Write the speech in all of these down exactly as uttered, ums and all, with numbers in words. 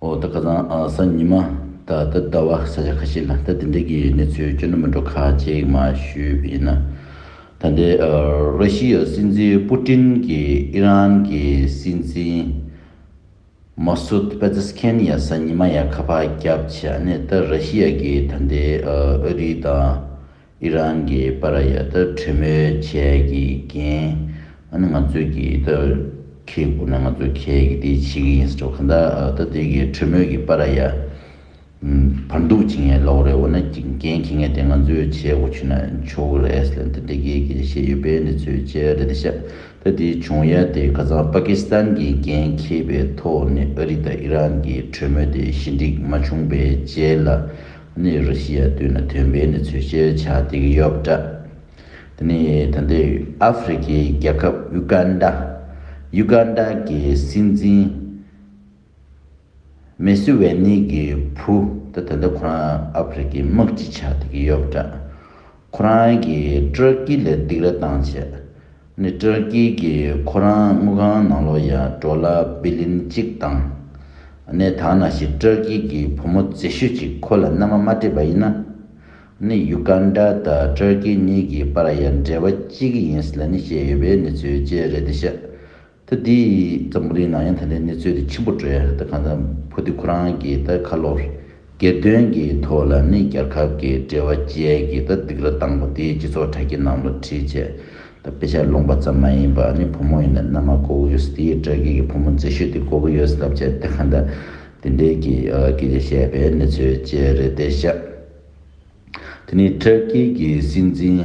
ཨོ་ད་ཁ་སང་ཨ་གཟའ་ཉི་མ་ད་ད་ཟླ་བ་ས་ཆ་ཁ་ཤས་ལ་ད་དེ་འདྲ་གི་གནས་ཚུལ་ཅོ་ན་མི་འགྲོ་ཁ་ཅིག་མ་ཞུས་པ་ཡིན་ན། ད་འདི་ཨ་ར་ཤི་ཡ་སྲིད་འཛིན་པུ་ཏིན་གྱིས་ཨི་རན་གྱི་སྲིད་འཛིན་མ་སུད་པེ་ཛེ་སི་ཁན་ཡ་གཟའ་ཉི་མ་ཡ་ཁ་པར་བརྒྱབ་བྱས་ནས། ད་ར་ཤི་ཡ་གི་ད་འདི་ཨ་ཨ་རི་དང་ཨི་རན་གྱི་བར་ཡ་ད་གྲོས་མོལ་བྱས་ཀྱི་འགན་ཨ་ནི་ང་ཚོས་ཀྱི་ད་ཁེ་དགོས་ན་ང་ཚོས་ཁེ་གི་དེ་བྱེད་ཀྱི་ཡིན་ཟེར་བ་ག་ད་ཨ་ད་དེ་གི་གྲོས་མོལ་གྱི་བར་ཡ། བར་འདུག་བྱེད་མཁན་ལོག་རེད། འོ་ན་འགན་འཁྱེར་མཁན་དེ་ང་ཚོས་བྱེད་དགོས་བྱུང་ན་ཆོག་གི་རེད་ཟེར་ལབ་འདི་འདྲ་གི་སྐད་ཆ་བཤད་ཡོད་པའི་གནས་ཚུལ་བཅས་རེད་དེ་ཤག་ད་དེ་བྱུང་ཡ་དེ་ཁ་སང་པ་ཀི་སི་ཐན་གྱིས་འགན་འཁྱེར་བའི་ཐོག་ནས་ཨ་རི་དང་ཨི་རན་གྱི་གྲོས་མོལ་དེ་ཞི་འགྲིག་མ་བྱུང་བའི་རྗེས་ལ་ནི་ར་ཤི་ཡ་མདུན་ལ་ཐོན་པའི་གནས་ཚུལ་བཅས་ཆགས་བསྡད་ཀྱི་ཡོད་པ་འདྲ། དེ་ནས་ད་ལྟའི་ཨ་ཧྥེ་རི་ཁའི་རྒྱལ་ཁབ་ཡུ་གན་ཌ། ཡུ་གན་ཌ་གི་སྲིད་འཛིན། མེ་སི་ཝེ་ནི་གི་བུ་ད་ད་ལྟ་ཁོ་རང་ཨ་ཧྥེ་རི་ཁའི་དམག་སྤྱི་ཆགས་བསྡད་ཀྱི་ཡོད་པ་འདྲ། ཁོ་རང་གིས་ཏུར་ཀི་ལ་སྡིགས་ར་བཏང་བྱས། ནི་ཏུར་ཀི་གིས་ཁོ་རང་དངུལ་ཁང་ནང་ལོགས་ཡ་ཌོ་ལར་བི་ལི་ཡོན་གཅིག་བཏང་། ནི་ད་ནང་བཞིན་ཏུར་ཀི་གི་བུ་མོ་མཛེས་ཤོས་ཅིག་ཁོ་ལ་མནའ་མ་མ་སྤྲད་པ་ཡིན་ན། ནི་ཡུ་གན་ཌ་དང་ཏུར་ཀི་གཉིས་ཀྱི་བར་ཡ་འབྲེལ་བ་བཅད་ཀྱི་ཡིན་ལབ་ནི་བཤད་ཡོད་པའི་གནས་ཚུལ་བཅས་རེད་དེ་ཤག་ད་འདི་འཛམ་བུ་གླིང་ནང་ཡང་ད་ལྟའི་གནས་ཚུལ་དེ་ཆེན་པོ་འགྲོ་ཡ་རེད། ད་གང་ལྟར་བུ་དེ་ཁོ་རང་གིས་ད་ཁ་ལོ་སྒེར་དོན་གྱི་ཐོག་ལ་ནི་རྒྱལ་ཁབ་ཀྱི་འབྲེལ་བ་བཅད་ཀྱི་ད་སྡིགས་ར་བཏང་པ་དེ་སྤྱི་ཚོགས་དྲ་རྒྱ་ནང་ལ་བྲིས་བྱས། ད་དཔེ་ཆ་ལུང་པ་ཙམ་མ་ཡིན་པ་ནི་བུ་མོ་ཡིན་ན་མནའ་མ་དགོས་ཀྱི་ཡོད་ཟེར། དེའི་ཏུར་ཀི་གི་བུ་མོ་མཛེས་ཤོས་དེ་དགོས་ཀྱི་ཡོད་ཟེར་ལབ་བྱས། ད་གང་ལྟར་དེ་འདྲའི་གི་ཨ་སྐད་ཆ་བཤད་པའི་གནས་ཚུལ་བཅས་རེད་དེ་ཤག་དེ་ནས་ཏུར་ཀི་གི་སྲིད་འཛིན།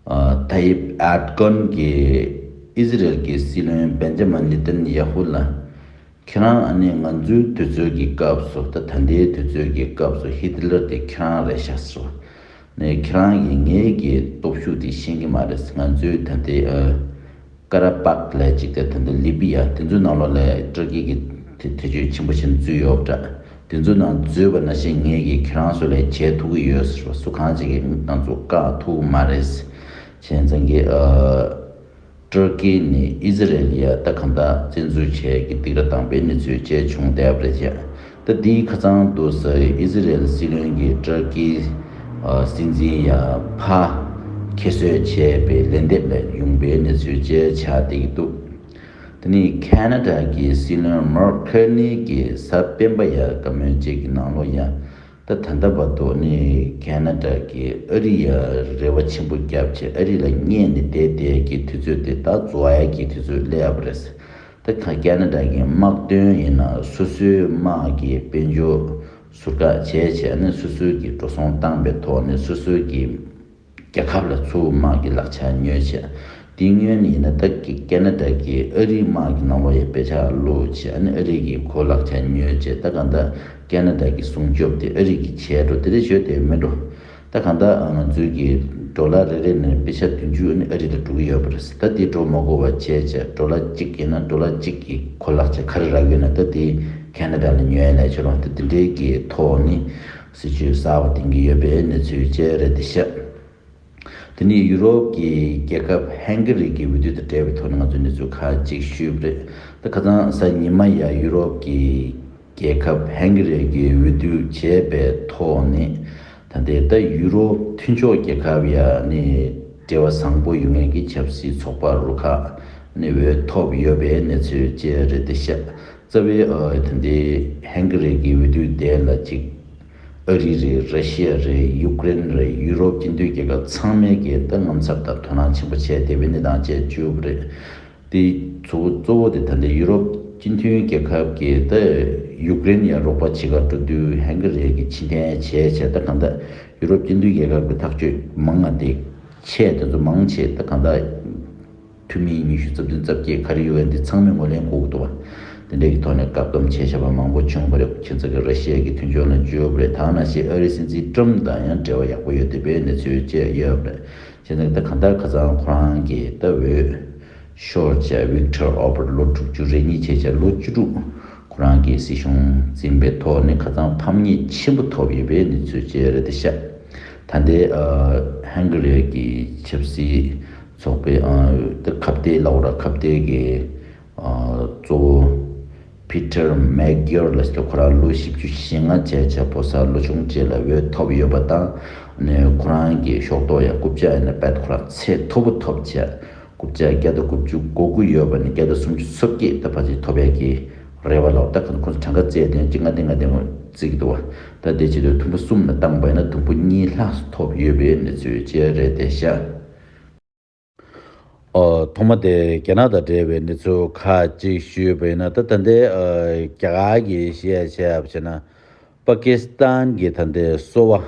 ཨ་ཐ་ཡིབ་ཨར་ཏོ་གོན་གྱིས་ཨི་ཟི་རེལ་གྱི་སྲིད་བློན་བེན་ཇ་མིན་ནེ་ཐན་ཡ་ཧུ་ལ། ཁྱེད་རང་ཨ་ནི་ང་ཚོའི་དུས་ཚོད་ཀྱི་སྐབས་སུ་ད་ད་ལྟའི་དུས་ཚོད་ཀྱི་སྐབས་སུ་ཧི་ཏི་ལར་དེ་ཁྱེད་རང་རེད་ཤག་ཟེར་བ། ནས་ཁྱེད་རང་གིས་ངའི་གི་སྟོབས་ཤུགས་དེ་ཤེས་ཀྱི་མ་རེད། ང་ཚོའི་ད་ལྟའི་ཨ་ཀ་ར་པག་ལབ་ཅིག་དང་ད་ལྟ་ལི་བི་ཡ་དེ་ཚོའི་ནང་ལོགས་ལ་ཏུར་ཀི་གི་ཐེ་ཐེ་ཇུས་ཆེན་པོ་ཞིག་འཛུལ་ཡོད་པ་འདྲ། དེ་ཚོའི་ནང་འཛུལ་བ་ནང་བཞིན་ངས་ཀྱིས་ཁྱེད་རང་ཚོ་ལ་བྱེད་ཐུབ་ཀྱི་ཡོད་ཟེར་བ། སུ་གང་ཅིག་གིས་ང་ཚོ་བཀག་ཐུབ་ཀྱི་མ་རེད། བྱས་ཙང་གི་ཨ་ཏུར་ཀི་ནས་ཨི་ཟི་རེལ་ཡ་ད་གང་ལྟར་བཙན་འཛུལ་བྱས་ཀྱི་སྡིགས་ར་བཏང་པའི་གནས་ཚུལ་བཅས་བྱུང་བསྡད་པ་རེད་བྱས། ད་འདིའི་ཁ་སང་དུ་ས་ཨི་ཟི་རེལ་སྲིད་བློན་གྱིས་ཏུར་ཀི་ཨ་སྲིད་འཛིན་ཡ་ཕར་ཁྱད་གསོད་བྱས་པའི་ལན་འདེབས་ལ་ཡོང་པའི་གནས་ཚུལ་བཅས་ཆགས་བསྡད་ཀྱི་འདུག་དེ་ནས་ཁེ་ན་ཌ་གི་སྲིད་བློན་མར་ཁེར་ནི་གིས་གཟའ་སྤེན་པ་ཡ་བཀའ་མོལ་བཅས་ཀྱི་ནང་ལོགས་ཡ། ད་ད་ལྟ་བར་དུ་ནི་ཁེ་ན་ཌ་གིས་ཨ་རི་ཡ་རེ་བ་ཆེན་པོ་བརྒྱབ་བྱས་ཨ་རི་ལ་བསྙད་ནས་བསྡད་བསྡད་ཀྱི་དུས་ཚོད་དེ་ད་རྫོགས་ཡ་གི་དུས་ཚོད་སླེབས་པ་རེད། ད་ཁ་ཁེ་ན་ཌ་གི་དམག་དོན་ཡིན་ན་སོ་སོའི་དམག་གི་དཔལ་འབྱོར་ཟུར་བཀག་བྱས་བྱས་ནས་སོ་སོའི་གི་འགྲོ་སོང་བཏང་པའི་ཐོག་ནས་སོ་སོའི་གི་རྒྱལ་ཁབ་ལ་ཚུར་དམག་གི་ལག་ཆ་ཉོས་བྱས། དེ་སྔོན་ཡིན་ན་ད་ཀི་ཁེ་ན་ཌ་གིས་ཨ་རིའི་དམག་གི་ནང་ལོགས་ཡ་དཔེ་ཆ་བླུགས་བྱས། ཨ་ནི་ཨ་རི་གིས་ཁོ་ལག་ཆ་ཉོས་བྱས། ད་གང་ལྟར་ཁེ་ན་ཌ་གི་སྲུང་སྐྱོབ་དེ་ཨ་རི་གིས་བྱས་འགྲོ། དེ་འདྲ་བྱས་དེ་མིན་འགྲོ། ད་གང་ལྟར་ང་ཚོའི་གི་ཌོ་ལར་རེ་རེ་ནས་དཔེ་ཆ་བདུན་ཅུ་ཨ་ནི་ཨ་རི་ལ་འགྲོ་གི་ཡོད་པ་རེད། ད་དེ་འགྲོ་མ་དགོས་པ་བྱས་བྱས་ཌོ་ལར་གཅིག་ཡིན་ན་ཌོ་ལར་གཅིག་གི་ཁོ་ལག་ཆ་ག་རེ་རག་ཡོད་ན་ད་དེ་ཁེ་ན་ཌ་ལ་ཉོས་ལས་ཆོག་རུང་ད་དེ་འདྲའི་གི་ཐོག་ནས་སྲིད་ཇུས་གསར་པ་འདིང་གི་ཡོད་པའི་གནས་ཚུལ་བཅས་རེད་དེ་ཤག་དེ་ནས་ཡུ་རོབ་ཀྱི་རྒྱལ་ཁབ་ཧན་གྷ་རི་གི་འོས་བསྡུ་དང་འབྲེལ་བའི་ཐོག་ནས་ང་ཚོས་གནས་ཚུལ་ཁག་ཅིག་ཞུས་པ་རེད། ད་ཁ་སང་གཟའ་ཉི་མ་ཡ་ཡུ་རོབ་ཀྱི་རྒྱལ་ཁབ་ཧན་གྷ་རི་གི་འོས་བསྡུ་བྱས་པའི་ཐོག་ནས་ད་ལྟའི་ད་ཡུ་རོབ་མཐུན་ཕྱོགས་རྒྱལ་ཁབ་ཡ་ནི་འབྲེལ་བ་བཟང་པོ་ཡོད་མཁན་གྱི་ཆབ་སྲིད་ཚོགས་པ་རུ་ཁག་ནས་འོས་ཐོབ་ཡོད་པའི་གནས་ཚུལ་བཅས་རེད་དེ་ཤག་རྩ་བའི་ཨ་ད་ལྟའི་ཧན་གྷ་རི་གི་འོས་བསྡུ་དེ་ལ་ཅིག་ཨ་རི་རེད། ར་ཤི་ཡ་རེད། ཡུཀ་རེན་རེད། ཡུ་རོབ་སྤྱི་མཐུན་རྒྱལ་ཁབ་ཚང་མས་ཀྱི་ད་དངངས་འཚབ་དང་དོ་སྣང་ཆེན་པོ་བྱས་བསྡད་པའི་གནས་སྟངས་བཅས་བཅུག་པ་རེད། དེ་གཙོ་བོ་གཙོ་བོ་དེ་ད་ལྟའི་ཡུ་རོབ་སྤྱི་མཐུན་རྒྱལ་ཁབ་ཀྱིས་ད་ཡུཀ་རེན་ཡ་རོགས་པ་བྱེད་ག་འགྲོ་དུས་ཧན་གྷ་རི་གིས་ཕྱིར་འཐེན་བྱས་བྱས། ད་གང་ལྟར་ཡུ་རོབ་སྤྱི་མཐུན་རྒྱལ་ཁབ་ཀྱི་ཐག་གཅོད་མང་ང་དེ་ཆེ་དེ་ཚོ་མང་ཆེ་ད་གང་ལྟར། འཐུས་མི་ཉི་ཤུ་རྩ་བདུན་རྩ་བརྒྱད་ག་རེ་ཡོད་པ་འདི་ཚང་མས་ངོས་ལེན་དགོས་ཀྱི་འདུག་བ། དེ་འདྲའི་གི་ཐོག་ནས་བཀག་སྡོམ་བྱས་བཞག་པ་མང་པོ་བྱུང་བ་རེད། ཁྱེད་ཚོ་གི་ར་ཤི་ཡ་གི་མཐུན་ཕྱོགས་ལ་འཇུས་པ་རེད། ད་ནང་བཞིན་ཨ་རིའི་སྲིད་འཛིན་ཀྲམ་དང་ཡང་འབྲེལ་བ་ཡག་པོ་ཡོད་བསྡད་པའི་གནས་ཚུལ་བཅས་ཡོད་པ་རེད། བྱས་ཙང་ད་གང་ལྟར་ཁ་སང་ཁོ་རང་གིས་ད་འོས་ཤོར་བྱས། ཝིག་ཊར་ཨོར་བན་ལོ་དྲུག་ཅུ་རེ་གཉིས་བྱས་བྱས་ལོ་བཅུ་དྲུག་ཁོ་རང་གིས་སྲིད་གཞུང་འཛིན་པའི་ཐོག་ནས་ཁ་སང་ཕམ་ཉེས་ཆེན་པོ་ཐོབ་ཡོད་པའི་གནས་ཚུལ་བཅས་རེད་དེ་ཤག་ད་ལྟའི་ཨ་ཧན་གྷ་རི་གི་ཆབ་སྲིད་ཚོགས་པའི་ཨ་ད་ཁ་གཏད་ལབ་དགོས་ར། ཁ་གཏད་ཀྱི་ཨ་གཙོ་བོ་ Peter McGuire ལ་ཟེར་ཁོ་རང་ལོ་བཞི་བཅུ་ཞེ་ལྔ་བྱས་བྱས་ཕོ་གསར་ལོ་ཆུང་བཅས་ལ་འོས་ཐོབ་ཡོད་པ་དང་། ནས་ཁོ་རང་གི་ཤོག་ཐོག་ཡང་རྐུབ་བཀྱག་ཡིན་ན་བེད་ཁོ་རང་ཚད་མཐོ་པོ་ཐོབ་བྱས། རྐུབ་བཀྱག་བརྒྱ་དང་དགུ་བཅུ་གོ་དགུ་ཡོད་པ་ནས་བརྒྱ་དང་སུམ་ཅུ་སོ་བརྒྱད་ད་ཕལ་ཆེར་ཐོབ་ཡག་གི་རེ་བ་ལོག་ད་ཁོ་ཚོ་གྲངས་ཀ་བཙལ་དོན་གཅིག་ལྔ་བདུན་ལྔ་བདུན་ངོ་བརྩི་གི་འདུག་བ། ད་དེ་བྱེད་དུས་ཐུམ་པ་གསུམ་ལ་བཏང་པ་ཡིན་ན་དུམ་བུ་གཉིས་ལྷག་ཐོབ་ཡོད་པའི་གནས་ཚུལ་བཅས་རེད་དེ་ཤག་ཨོ། ཐོག་མ་དེ་རྒྱ་ནག་དང་འབྲེལ་བའི་གནས་ཚུལ་ཁག་ཅིག་ཞུས་པ་ཡིན་ན། ད་ད་ལྟའི་ཨ་རྒྱ་གར་གྱི་གཞི་བྱས་བྱས་པ་བྱས་ན། པ་ཀི་སི་ཐན་གྱི་ད་ལྟའི་སོ་པ་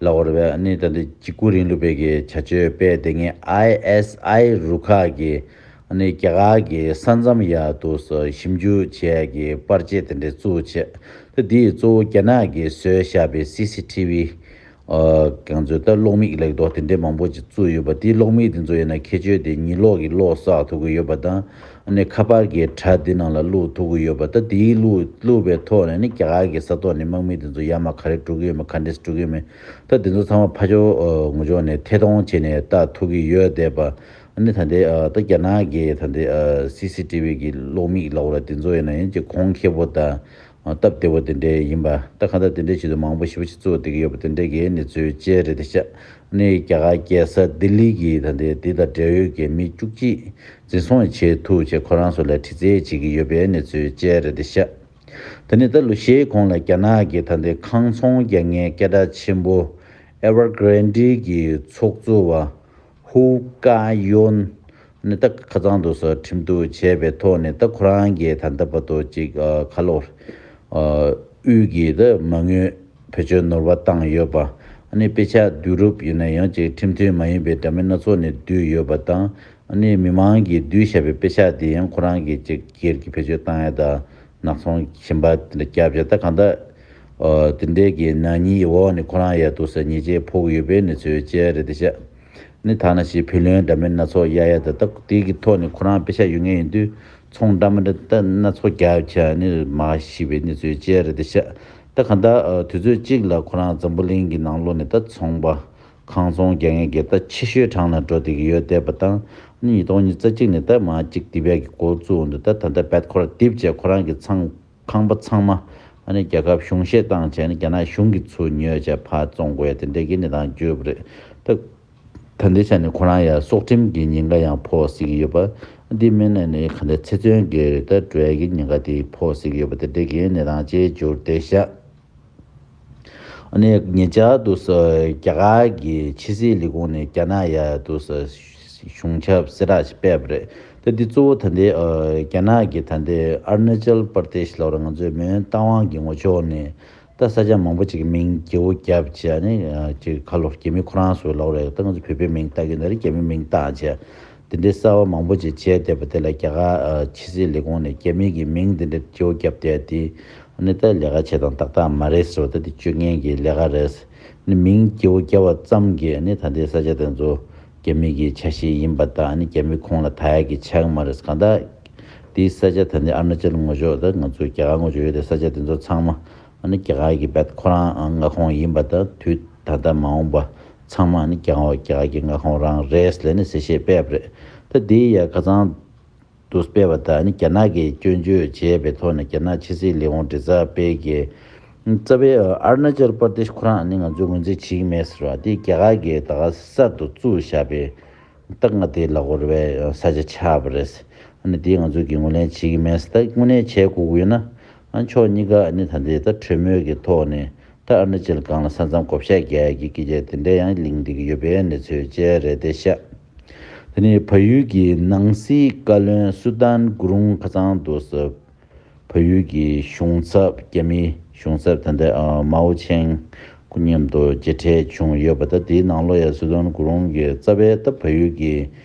ལབ་དགོས་རེད་པས། ཨ་ནི་ད་ལྟའི་འཇིགས་སྐུལ་རིང་ལུགས་པའི་གི་བྱ་སྤྱོད་སྤེལ་བསྡད་མཁན་ཨའི་ཨེས་ཨའི་རུ་ཁག་གིས་ཨ་ནི་རྒྱ་གར་གྱི་ས་མཚམས་ཡ་དུ་ཞིབ་འཇུག་བྱས་ཀྱི་པར་ཆས་དེ་འདྲ་བཙུགས་བྱས། ད་འདི་གཙོ་བོ་རྒྱ་ནག་གིས་བཟོས་བཞག་པའི་སི་སི་ཊི་བི། ཨ། ང་ཚོས་ད་གློག་མིག་ལེགས་མདོག་དེ་འདྲའི་མང་པོ་ཅིག་བཙུགས་ཡོད་པ། དེའི་གློག་མིག་དེ་ཚོ་ཡིན་ན་ཁྱད་ཆོས་དེ་ཉི་གློག་གི་གློག་བསགས་ཐུབ་ཀྱི་ཡོད་པ་དང་། ཨ་ནི་ཁ་པར་གྱི་སྒྲ་དེ་ནང་ལ་བླུག་ཐུབ་ཀྱི་ཡོད་པ། ད་དེའི་བླུག་བླུག་པའི་ཐོག་ནས་ནི་རྒྱ་གར་གྱི་ས་ཐོག་ནས་དམག་མི་དེ་ཚོ་ཡར་མར་ག་རེ་འགྲོ་གི་ཡོད་མེད། ག་འདྲས་འགྲོ་གི་ཡོད་མེད། ད་དེ་ཚོ་ཚང་མ་ཕར་ཕྱོགས་ཨ་ངོས་ཕྱོགས་ནས་ཐད་གཏོང་བྱས་ནས་ལྟ་ཐུབ་ཀྱི་ཡོད་བསྡད་པ། ཨ་ནི་ད་ལྟའི་ཨ་ད་རྒྱ་ནག་གི་ད་ལྟའི་ཨ་སི་སི་ཊི་བི་གི་གློག་མིག་ལབ་དགོས་རེད། དེ་ཚོ་ཡིན་ན་ཡང་ཅིག་གོང་ཁེ་པོ་དང་། སྟབས་བདེ་བོ་དེ་འདྲའི་ཡིན་པ། ད་གང་ལྟར་དེ་འདྲའི་ཆེད་དུ་མང་པོ་ཞེ་པོ་ཅིག་བཙུགས་བསྡད་ཀྱི་ཡོད་པ་དེ་འདྲའི་གི་གནས་ཚུལ་བཅས་རེད་དེ་ཤག་ནི་རྒྱ་གར་རྒྱལ་ས་ལྡི་ལི་གི་ད་ལྟའི་འདི་དང་འབྲེལ་ཡོད་ཀྱི་མི་བཅུ་གཅིག་འཛིན་བཟུང་བྱེད་ཐུབ་ཅེས་ཁོ་རང་ཚོ་ལ་དྲི་རྩད་བྱེད་ཀྱི་ཡོད་པའི་གནས་ཚུལ་བཅས་རེད་དེ་ཤག་ད་ནི་ད་ལོ་ཤས་གོང་ལ་རྒྱ་ནག་གི་ད་ལྟའི་ཁང་ཚོང་རྒྱག་མཁན་སྐད་གྲགས་ཆེན་པོ་ཨེ་ཝར་གྷི་རན་ཌི་གི་ཚོགས་གཙོ་བ་ཧུའུ་ཀ་ཡོན་ནི་ད་ཁ་ཚང་དུ་སོ་ཁྲིམས་གཏུག་བྱས་པའི་ཐོག་ནས། ད་ཁོ་རང་གིས་ད་ལྟ་བར་དུ་ཅིག་ཨ་ཁ་ལོར་ཨ་དབུས་ཀྱི་ད་མ་དངུལ་བེད་སྤྱོད་ནོར་བ་བཏང་ཡོད་པ། ཨ་ནི་དཔེ་ཆ་བསྡུ་རུབ་ཡིན་ན་ཡང་ཅིག་ཁྲིམས་མཐུན་མ་ཡིན་པའི་འདྲ་མིན་སྣ་ཚོགས་ནས་བསྡུས་ཡོད་པ་དང་། ཨ་ནི་མི་མང་གིས་བསྡུས་བཞག་པའི་དཔེ་ཆ་དེ་ཡང་ཁོ་རང་གིས་ཅིག་སྒེར་གྱི་བེད་སྤྱོད་བཏང་ཡ་དང་ནག་ཚོང་གཞན་པ་དེ་འདྲ་བརྒྱབ་བྱས། ད་གང་ལྟར་ཨ་དེ་འདྲའི་གི་ནག་ཉེས་འོག་ནས་ཁོ་རང་ཡ་དུ་ས་ཉེས་ཆད་ཕོག་ཡོད་པའི་གནས་ཚུལ་བཅས་རེད་དེ་ཤག་ནི་ཐ་ན་ཞིག་བུ་ལོན་འདྲ་མིན་སྣ་ཚོགས་གཡར་ཡ་དང་། ད་དེ་གི་ཐོག་ནས་ཁོ་རང་དཔེ་ཆ་ཡོད་མཁན་ཡིན་དུས་ཚོང་འདྲ་མི་འདྲ་ད་སྣ་ཚོགས་རྒྱབ་བྱས་ནི་མར་ཤི་བའི་གནས་ཚུལ་བཅས་རེད་དེ་ཤག་ད་གང་ལྟར་ཨ་དུས་ཚོད་གཅིག་ལ་ཁོ་རང་འཛམ་བུ་གླིང་གི་ནང་ལོགས་ནས་ད་ཚོང་པ་ཁང་ཚོང་རྒྱག་མཁན་གྱི་ད་ཆེ་ཤོས་གྲངས་ལ་འགྲོ་བསྡད་ཀྱི་ཡོད་བསྡད་པ་དང་། ནི་ཉིས་སྟོང་ཉི་ཤུ་རྩ་གཅིག་ནས་ད་མར་གཅིག་རྡིབ་ཡ་གི་འགོ་བཙུགས་འདུག་ད་ད་ལྟ་བེད་ཁོ་རང་རྡིབ་བྱས་ཁོ་རང་གི་ཚང་ཁང་པ་ཚང་མ་ཨ་ནི་རྒྱལ་ཁབ་གཞུང་བཞེས་བཏང་བྱས་ནས་རྒྱ་ནག་གཞུང་གིས་ཚུར་ཉོས་བྱས་ཕར་བཙོང་དགོས་ཡ་དེ་འདྲའི་གི་གནས་སྟངས་བརྗོད་པ་རེད། ད་ད་ལྟའི་ཆ་ནས་ཁོ་རང་ཡ་སྲོག་ཁྲིམས་ཀྱི་ཉེན་ཁ་ཡང་ཕོག་སྲིད་ཀྱི་ཡོད་པ། འདི་མིན་ན་ནི་ག་འདྲ་ཚེ་བཙོན་གྱི་ད་འགྲོ་ཡ་གི་ཉེན་ཁ་དེ་ཕོག་སྲིད་ཀྱི་ཡོད་པ་དེ་འདྲའི་གི་གནས་སྟངས་བཅས་བརྗོད་བསྡད་ཤག་ཨ་ནི་ཉེ་ཆར་དུ་ས་རྒྱ་གར་གྱི་ཕྱི་སྲིད་ལས་ཁུངས་ནས་རྒྱ་ནག་ཡ་དུ་ས་གཞུང་ཞབས་གསལ་བསྒྲགས་ཤིག་སྤེལ་བ་རེད། ད་འདི་གཙོ་བོ་ད་ལྟའི་ཨ་རྒྱ་ནག་གི་ད་ལྟའི་ཨ་རུ་ན་ཅལ་པར་དེཤ་ལབ་ར་ང་ཚོའི་མོན་རྟ་དབང་གི་ངོས་ཕྱོགས་ནས་ད་ས་ཆ་མང་པོ་ཅིག་གི་མིང་བརྗེ་བོ་བརྒྱབ་བྱས་ནས་ཨ་ཅིག་ཁ་ལོ་རྒྱ་མི་ཁོ་རང་ཚོ་ལབ་རེད། ད་ང་ཚོ་བོད་པའི་མིང་བཏགས་ཀྱི་འདི་རེད། རྒྱ་མི་མིང་བཏགས་བྱས། དེ་འདྲའི་གསར་བ་མང་པོ་ཅིག་བྱས་བསྡད་པ་དེ་ལ་རྒྱ་གར་ཨ་ཕྱི་སྲིད་ལས་ཁུངས་ནས་རྒྱ་མི་གི་མིང་དེ་འདྲ་བརྗེ་བོ་བརྒྱབ་བསྡད་དེ། ཨ་ནི་ད་ལས་ཀ་བྱེད་སྟངས་ཏག་ཏག་མ་རེད་ཟེར་བ། ད་དེ་སྤྱོད་ངན་གྱི་ལས་ཀ་རེད། ཨ་ནི་མིང་བརྗེ་བོ་བརྒྱབ་པ་ཙམ་གྱིས་ཨ་ནི་ད་ལྟའི་ས་ཆ་དེ་ཚོ་རྒྱ་མི་གི་ཆ་ཤས་ཡིན་པ་དང་། ཨ་ནི་རྒྱ་མི་ཁོངས་ལ་ད་ཡག་གི་ཆགས་ཀྱི་མ་རེད། གང་ལྟར་དེའི་ས་ཆ་ད་ལྟའི་ཨ་རུ་ན་ཅལ་ངོས་ཕྱོགས་དང་ང་ཚོ་རྒྱ་གར་ངོས་ཕྱོགས་ཡོད་དེ་ས་ཆ་དེ་ཚོ་ཚང་མ་ཨ་ནི་རྒྱ་གར་གྱི་བེད་ཁོ་རང་མངའ་ཁོངས་ཡིན་པ་དང་། དུས་ད་ལྟ་མ་འོངས་པ་ཚང་མ་ཨ་ནི་རྒྱ་གར་རྒྱ་གར་གྱི་མངའ་ཁོངས་རང་རེད་ལབ་ནས་གསལ་བཤད་སྤེལ་བ་རེད། ད་དེ་ཡ་ཁ་སང་དུ་སྤེལ་བ་དང་། ཨ་ནི་རྒྱ་ནག་གིས་སྐྱོན་བརྗོད་བྱས་པའི་ཐོག་ནས་རྒྱ་ནག་ཕྱི་སྲིད་ལས་ཁུངས་དྲི་རྩད་སྤེལ་གྱི་རྩ་བའི་ཨ་རུ་ན་ཅལ་པར་དེཤ་ཁོ་རང་ཨ་ནི་ང་ཚོས་ངོས་འཛིན་བྱེད་ཀྱི་མེད་ཟེར་བ། དེ་རྒྱ་གར་གྱིས་ད་ག་གསར་དུ་བཙུགས་བཞག་པའི་ད་ང་དེ་ལབ་དགོས་རེད་པས། ས་ཆ་ཆགས་པ་རེད། ཨ་ནི་དེ་ང་ཚོས་ཀྱི་ངོས་ལེན་བྱེད་ཀྱི་མེད་ཟེར། ད་དངོས་གནས་བྱེད་དགོས་ཀྱི་ཡོད་ན་ཨ་ཕྱོགས་གཉིས་ཀ་ཨ་ནི་ད་ལྟའི་ད་གྲོས་མོལ་གྱི་ཐོག་ནས། ད་ཨ་རུ་ན་ཅལ་སྒང་ལ་ས་མཚམས་བགོ་བཤའ་རྒྱག་ཡ་གི་སྐད་ཆ་དེ་འདྲ་ཡང་གླེང་བསྡད་ཀྱི་ཡོད་པའི་གནས་ཚུལ་བཅས་རེད་དེ་ཤག་དེ་ནས་བལ་ཡུལ་གྱི་ནང་སྲིད་བཀའ་བློན་སུ་དཱན་གུ་རུང་ཁ་སང་དུ་ས་བལ་ཡུལ་གྱི་གཞུང་ཚབ་རྒྱ་མིའི་གཞུང་ཚབ་ད་ལྟ་ཨ་མའོ་ཆེང་ཁོ་མཉམ་དུ་མཇལ་འཕྲད་བྱུང་ཡོད་པ། ད་དེའི་ནང་ལོགས་ཡ་སུ་དཱན་གུ་རུང་གིས་རྩ་བའི་ད་བལ་ཡུལ་གྱི་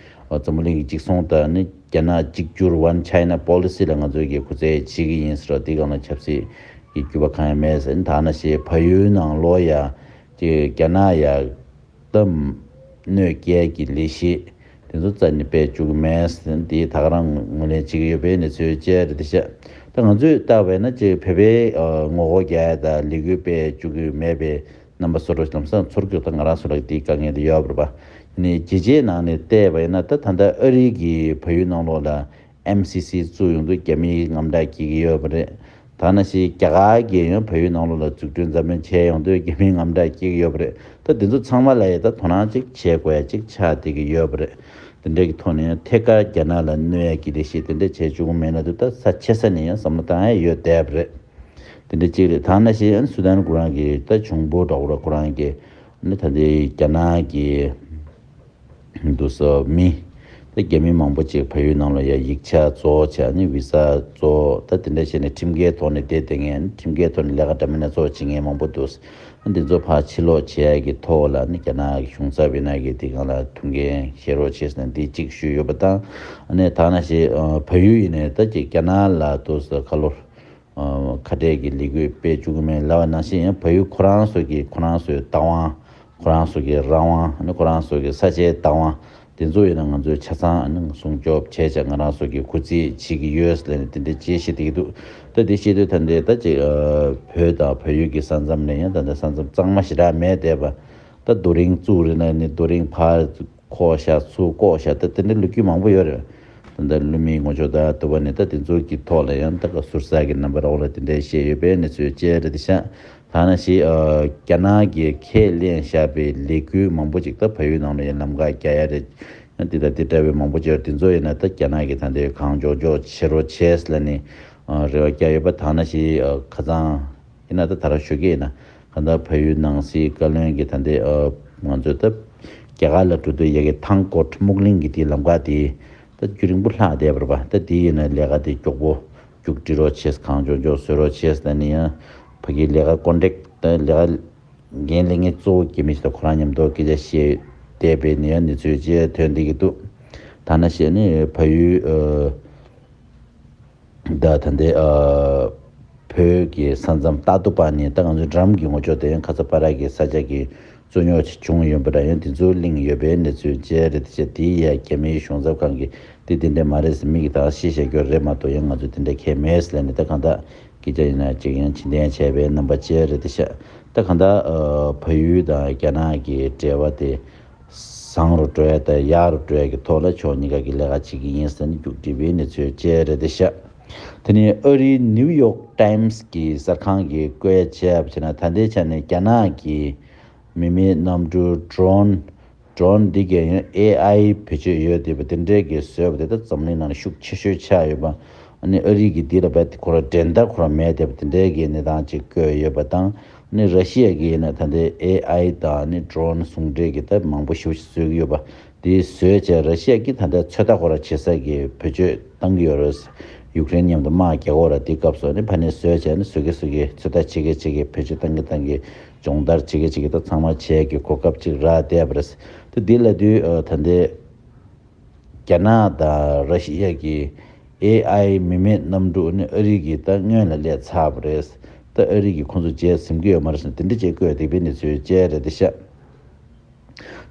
ཨ་འཛམ་བུ་གླིང་གི་གཅིག་མཚུངས་དང་ནི་རྒྱ་ནག་གཅིག་གྱུར་One China Policy ལ་ང་ཚོས་ཀྱི་གུས་བརྩི་བྱེད་ཀྱི་ཡིན་ཟེར་བ། དེའི་སྒང་ལ་ཆབ་སྲིད་ཀྱི་འགྱུར་བ་གང་ཡང་མེད་ཟེར། ད་ནང་བཞིན་བལ་ཡུལ་ནང་ལོགས་ཡ་ཅིག་རྒྱ་ནག་ཡ་ད་གནོད་སྐྱེལ་གྱི་ལས་གཞི་དེ་ཚོ་རྩ་ནས་སྤེལ་བཅུག་གི་མེད་ཟེར། དེ་ད་ག་རང་ངོས་ལེན་བྱེད་ཀྱི་ཡོད་པའི་གནས་ཚུལ་བཅས་རེད་དེ་ཤག་ད་ང་ཚོས་བལྟས་པ་ཡིན་ན་ཅིག་བོད་པའི་ཨ་ངོ་རྒོལ་རྒྱག་ཡ་དང་ལས་འགུལ་སྤེལ་བཅུག་གི་མེད་པའི་རྣམ་པ་སོ་སོ་ལམ་སང་ཚོར་གྱི་ཡོད། ད་ང་རང་ཚོ་ལ་དེའི་དཀའ་ངལ་དེ་ཡོད་པ་རེད་པ། ཡིན་ནའི་རྒྱལ་སྤྱིའི་ནང་ནས་བལྟས་པ་ཡིན་ན་ད་ད་ལྟ་ཨ་རི་གི་བལ་ཡུལ་ནང་ལོགས་ལ་ ཨེམ་སི་སི་བཙུགས་ཡོང་དུས་རྒྱ་མིའི་དངངས་སྐྲག་སྐྱེ་གི་ཡོད་པ་རེད། ད་ནང་བཞིན་རྒྱ་གར་གྱིས་ཡང་བལ་ཡུལ་ནང་ལོགས་ལ་འཛུགས་སྐྲུན་འཛམ་གླིང་བྱས་ཡོང་དུས་རྒྱ་མིའི་དངངས་སྐྲག་སྐྱེ་གི་ཡོད་པ་རེད། ད་དེ་ཚོ་ཚང་མ་ལ་ཡང་ད་དོ་སྣང་ཅིག་བྱེད་དགོས་ཡ་ཅིག་ཆགས་བསྡད་ཀྱི་ཡོད་པ་རེད། དེ་འདྲ་གི་ཐོག་ནས་ཐད་ཀར་རྒྱ་ནག་ལ་གནོད་ཡ་གི་ལས་གཞི་དེ་འདྲ་བྱེད་བཅུག་གི་མེད་ན་དུས་ད་ས་ཆེ་ས་ནས་ཡང་བསམ་བློ་བཏང་ཡ་ཡོད་བསྡད་པ་རེད། དེ་འདྲ་གཅིག་རེད། ད་ནང་བཞིན་སུ་དཱན་ཁོ་རང་གི་ད་བྱུང་བུ་འདྲ་བོ་ར་ཁོ་རང་གི་ནི་ད་ལྟའི་རྒྱ་ནག་གི་འདུག་སེ་མི། ད་རྒྱ་མི་མང་པོ་ཅིག་བལ་ཡུལ་ནང་ལ་ཡ་ཡིག་ཆ་བཙོག་བྱས་ནི་བི་ས་བཙོག་ད་དེ་འདྲ་བྱས་ནས་ཁྲིམས་འགལ་ཐོག་ནས་བསྡད་བསྡད་མཁན་ཁྲིམས་འགལ་ཐོག་ནས་ལས་ཀ་འདྲ་མིན་སྣ་ཚོགས་བྱེད་མཁན་མང་པོ་འདུག་འདི་ཚོ་ཕར་ཕྱིར་ལོག་བྱེད་ཡ་གི་ཐོག་ལ་ནི་རྒྱ་ནག་གི་གཞུང་ཚབ་ཡིན་ན་གི་དེ་གང་ལ་ཐུགས་འགན་བཞེས་རོགས་བྱས་ཟེར་ནས་འདི་གཅིག་ཞུས་ཡོད་པ་དང་། ཨ་ནི་ད་ནང་བཞིན་བལ་ཡུལ་ཡིན་ནའི་ད་ཅིག་རྒྱ་ནག་ལ་འདུག་སེ་ཁ་ལོ། ཁ་བྲལ་གྱི་ལས་འགུལ་སྤེལ་བཅུག་གི་མེད་ལབ་པ་ནང་བཞིན་ཡང་བལ་ཡུལ་ཁོ་རང་ཚོ་གི་ཁོ་རང་ཚོའི་བདག་དབང་ཁོ་རང་ཚོ་གི་རང་དབང་ནི་ཁོ་རང་ཚོ་གི་ས་ཆའི་བདག་དབང་དེ་ཚོ་ཡིན་ན་ང་ཚོས་ཆ་ཚང་ནི་སྲུང་སྐྱོབ་བྱས་བྱས་ང་རང་ཚོ་གི་སྐུ་ཚེ་བྱེད་ཀྱི་ཡོད་ཟེར་ནས་དེ་འདྲ་ཅེས་བཤད་བསྡད་ཀྱི་འདུག་ད་དེ་བཤད་དུས་ད་འདི་ད་ཅིག་བོད་དང་བལ་ཡུལ་གྱི་ས་མཚམས་ནས་ཡང་ད་ལྟ་ས་མཚམས་གཙང་མ་ཞེ་དྲག་མེད་བསྡད་པ། ད་རྡོ་རིང་བཙུགས་རེད་ན་ནི་རྡོ་རིང་ཕར་བཀོག་བཞག་ཚུར་བཀོག་བཞག་ད་དེ་འདྲ་ལོ་རྒྱུས་མང་པོ་ཡོད་རེད། ད་ལྟ་ཀླུ་མིའི་ངོ་ཅོག་ད་དུ་བ་ནི་ད་དེ་ཚོ་གི་ཐོག་ལ་ཡང་ད་ག་ཟུར་ཟ་གི་རྣམ་པ་རོགས་ལ་དེ་འདྲའི་བཤད་ཡོད་པའི་གནས་ཚུལ་བཅས་རེད་ཤག་ད་ནང་བཞིན་རྒྱ་ནག་གིས་ཁས་ལེན་བཞག་པའི་ལས་འགུལ་མང་པོ་ཅིག་ད་བལ་ཡུལ་ནང་ལ་ཡང་ལམ་ཁ་རྒྱག་ཡ་རེད། ཡང་དེ་ད་དེ་འདྲ་བའི་མང་པོ་ཅིག་ཡོད་དེ་ཚོ་ཡིན་ན་ད་རྒྱ་ནག་གིས་ད་འདྲའི་གང་མགྱོགས་མགྱོགས་བྱེད་རོགས་བྱས་ལ་ནི་རེ་བ་རྒྱག་ཡོད་པ་ད་ནང་བཞིན་ཁ་སང་། ཡིན་ན་ད་ད་ར་ཞུ་གི་ཡིན་ན་གང་ལྟར་བལ་ཡུལ་ནང་སྲིད་བཀའ་བློན་གྱི་ད་ལྟའི་ང་ཚོས་ད་རྒྱ་གར་ལ་འགྲོ་དུས་ཡ་གི་ཐང་ཀོཊ་སྨུག་གླིང་གི་དེའི་ལམ་ཁ་དེ་ད་རྒྱུན་རིང་པོ་ལྷག་བསྡད་པ་རེད་པ། ད་དེ་ཡིན་ན་ལས་ཀ་དེ་མགྱོགས་པོ་མཇུག་སྒྲིལ་རོགས་བྱེད་གང་མགྱོགས་མགྱོགས་བཟོ་རོགས་བྱེད་ཟེར་ནས་ཡང་ཕ་གིའི་ལས་ཀ་ཀོན་ཊེག་ད་ལས་ཀ་འགན་ལེན་མཁན་གཙོ་བོ་རྒྱ་མི་ཞིག་དང་ཁོ་རང་མཉམ་དུ་སྐད་ཆ་བཤད་བསྡད་པའི་ནས་ཡང་གནས་ཚུལ་བཅས་ཐོན་བསྡད་ཀྱི་འདུག་ད་ནང་བཞིན་ནི་བལ་ཡུལ། ད་ད་ལྟའི་བོད་ཀྱི་ས་མཚམས་རྟ་ཐོག་པ་ནས་ད་ང་ཚོའི་འགྲམ་གྱི་ངོ་ཅོག་དེ་ཡང་ཁ་ས་པ་ར་གི་ས་ཆ་གི་རྩོད་རྙོག་ཅིག་བྱུང་ཡོད་པ་འདྲ་ཡང་དེ་ཚོ་གླེང་ཡོད་པའི་གནས་ཚུལ་བཅས་རེད། དེ་བྱས་དེ་ཡ་རྒྱ་མིའི་གཞུང་ཚབ་ཁང་གིས་དེ་དེ་འདྲ་མ་རེད་ཟེར་མིག་གིས་ད་ཤེས་བྱ་རྒྱུ་རེད་མ་གཏོགས་ཡང་ང་ཚོ་དེ་འདྲ་གལ་མེད་ཟེར་ནས་ད་གང་ལྟར་སྐད་ཆ་ཡིན་ན་ཅིག་ཡང་ཕྱིར་འཐེན་བྱས་པའི་རྣམ་པ་བཅས་རེད་དེ་ཤག་ད་གང་ལྟར་བལ་ཡུལ་དང་རྒྱ་ནག་གི་འབྲེལ་བ་དེ། བཟང་རུ་འགྲོ་ཡ་དང་ཡག་རུ་འགྲོ་ཡ་གི་ཐོག་ལ་ཕྱོགས་གཉིས་ཀ་གི་ལས་ཀ་བྱེད་ཀྱི་ཡིན་ཟེར་ནས་མཇུག་སྒྲིལ་བའི་གནས་ཚུལ་བཅས་རེད་དེ་ཤག་དེ་ནས་ཨ་རིའི་ནིའུ་ཡོག་ཊའིམ་སི་གི་གསར་ཁང་གིས་བཀོད་བྱས་པ་བྱས་ན་ད་ལྟའི་ཆ་ནས་རྒྱ་ནག་གི་མི་མེད་གནམ་གྲུ་ཌོ་རོན་ཌོ་རོན་འདི་གའི་ཡང་ཨེ་ཨའི་བེད་སྤྱོད་ཡོད་བསྡད་པ་དེ་འདྲའི་གི་བཟོས་པ་དེ་ད་འཛམ་གླིང་ནང་ལ་ཤུགས་ཆེ་ཤོས་ཆགས་ཡོད་པ། ཨ་ནི་ཨ་རི་གི་འདི་ལ་བས་ཁོ་ར་འགྲན་ཟླ་ཁོ་ར་མེད་བསྡད་པ་དེ་འདྲའི་གི་གནས་སྟངས་ཅིག་བཀོད་ཡོད་པ་དང་། ནི་ར་ཤི་ཡ་གིས་ཡིན་ན་ད་ལྟའི་ཨེ་ཨའི་དང་ནི་ཌོ་རོན་ཟུང་འབྲེལ་གྱི་ད་མང་པོ་ཞེ་པོ་ཅིག་བཟོས་ཀྱི་ཡོད་པ། དེ་བཟོས་བྱས་ར་ཤི་ཡ་གིས་ད་ལྟ་ཚོད་ལྟ་ཁོ་ར་བྱེད་ས་གི་བེད་སྤྱོད་བཏང་གི་ཡོད་རེད། ཡུཀ་རེན་མཉམ་དུ་དམག་རྒྱག་གོ་ར་དེ་སྐབས་སུ་ནི་ཕ་ནས་བཟོས་བྱས་ནི་བཟོ་གི་བཟོ་གི་ཚོད་ལྟ་བྱེད་གི་བྱེད་གི་བེད་སྤྱོད་བཏང་གི་བཏང་གི་སྦྱོང་བརྡར་བྱེད་གི་བྱེད་གི་ད་ཚང་མ་བྱས་གི་གོ་སྐབས་ཅིག་རག་བསྡད་པ་རེད། ད་དེ་ལ་དུས་ད་ལྟའི། རྒྱ་ནག་དང་ར་ཤི་ཡ་གི་ཨེ་ཨའི་མི་མེད་གནམ་གྲུ་ནི་ཨ་རི་གིས་ད་སྔོན་ལ་སླེབས་ཚར་བ་རེད། ད་ཨ་རི་གིས་ཁོང་ཚོ་བརྗེད་ཟིན་གྱི་ཡོད་མ་རེད་ཟེར་ནས་དེ་འདྲ་བྱས་བཀོད་བསྡད་པའི་གནས་ཚུལ་བཅས་རེད་དེ་ཤག་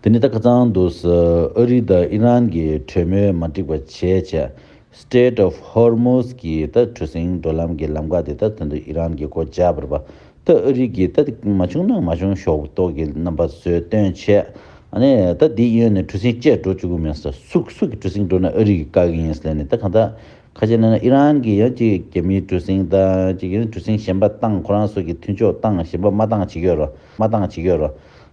དེ་ནི་ད་ཁ་སང་དུས་ཨ་རི་དང་ཨི་རན་གྱི་གྲོས་མོལ་མ་འགྲིག་པ་བྱས་བྱས་Strait of Hormuz གི་ད་གྲུ་གཟིངས་འགྲོ་ལམ་གྱི་ལམ་ཁ་དེ་ད་ད་དུང་ཨི་རན་གྱིས་སྒོ་བརྒྱབ་པ་རེད་པ། ད་ཨ་རི་གིས་ད་མ་བྱུང་ན་མ་བྱུང་ཞོག་ཏོག་གི་རྣམ་པ་བཟོས་སྟོན་བྱས། ཨ་ནི་ད་འདི་གཡོན་ནས་གྲུ་གཟིངས་བཅས་འགྲོ་བཅུག་གི་མིན་ས། སུ་སུ་གི་གྲུ་གཟིངས་འགྲོ་ན་ཨ་རི་གིས་བཀག་གི་ཡིན་ཟེར་ནས་ད་གང་ལྟར་ཁ་ཆེ་ན་ཨི་རན་གྱིས་ཡང་ཅིག་རྒྱ་མིའི་གྲུ་གཟིངས་དང་ཅིག་ཡང་གྲུ་གཟིངས་གཞན་པ་བཏང་ཁོ་རང་ཚོ་གི་མཐུན་ཕྱོགས་བཏང་གཞན་པ་མ་བཏང་བྱེད་ཀྱི་ཡོད་རོ། མ་བཏང་བྱེད་ཀྱི་ཡོད་རོ།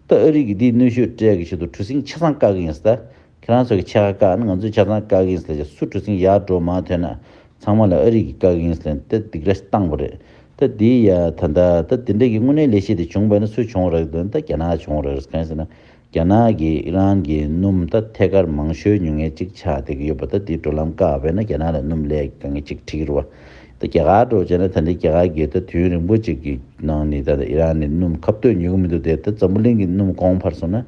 ད་ཨ་རི་གིས་འདིའི་གནོན་ཤུགས་སྤྲད་ཀྱི་ཆེད་དུ་གྲུ་གཟིངས་ཆ་ཚང་བཀག་གི་ཡིན་ཟེར། ད་ཁྱེད་རང་ཚོ་གི་ཆ་ཚང་བཀག་ན་ང་ཚོའི་ཆ་ཚང་བཀག་གི་ཡིན་ཟེར་ཅིག་སུ་གྲུ་གཟིངས་ཡར་འགྲོ་མ་ཐོན་ན། ཚང་མ་ལ་ཨ་རི་གིས་བཀག་གི་ཡིན་ཟེར་ནས་ད་སྡིགས་ར་བཏང་བ་རེད། ད་འདི་ཡ་ད་ད་ད་འདི་འདྲ་གི་དངོས་གནས་ལས་གཞི་དེ་བྱུང་བ་ན་སུ་བྱུང་རེད་འདོན་ད་རྒྱ་ནག་བྱུང་རེད། གང་ཡིན་ཟེར་ན་རྒྱ་ནག་གིས་ཨི་རན་གྱི་སྣུམ་ད་ཐད་ཀར་མང་ཤོས་ཉོ་མཁན་གཅིག་ཆགས་བསྡད་ཀྱི་ཡོད་པ། ད་འདི་འགྲོ་ལམ་བཀག་པས་ན་རྒྱ་ནག་ལ་སྣུམ་ལས་དཀའ་ངལ་གཅིག་འཕྲད་ཀྱི་རེད་བ། ད་རྒྱ་གར་འགྲོ་བྱས་ན་ད་འདི་རྒྱ་གར་གྱི་ད་དུས་ཡུན་རིང་པོ་གཅིག་གི་ནང་ནས་ད་ཨི་རན་ནས་སྣུམ་ཁ་གཏོད་ཉོ་གི་མི་འདུག་དེ་ད་འཛམ་བུ་གླིང་གི་སྣུམ་གོང་འཕར་སོང་ན་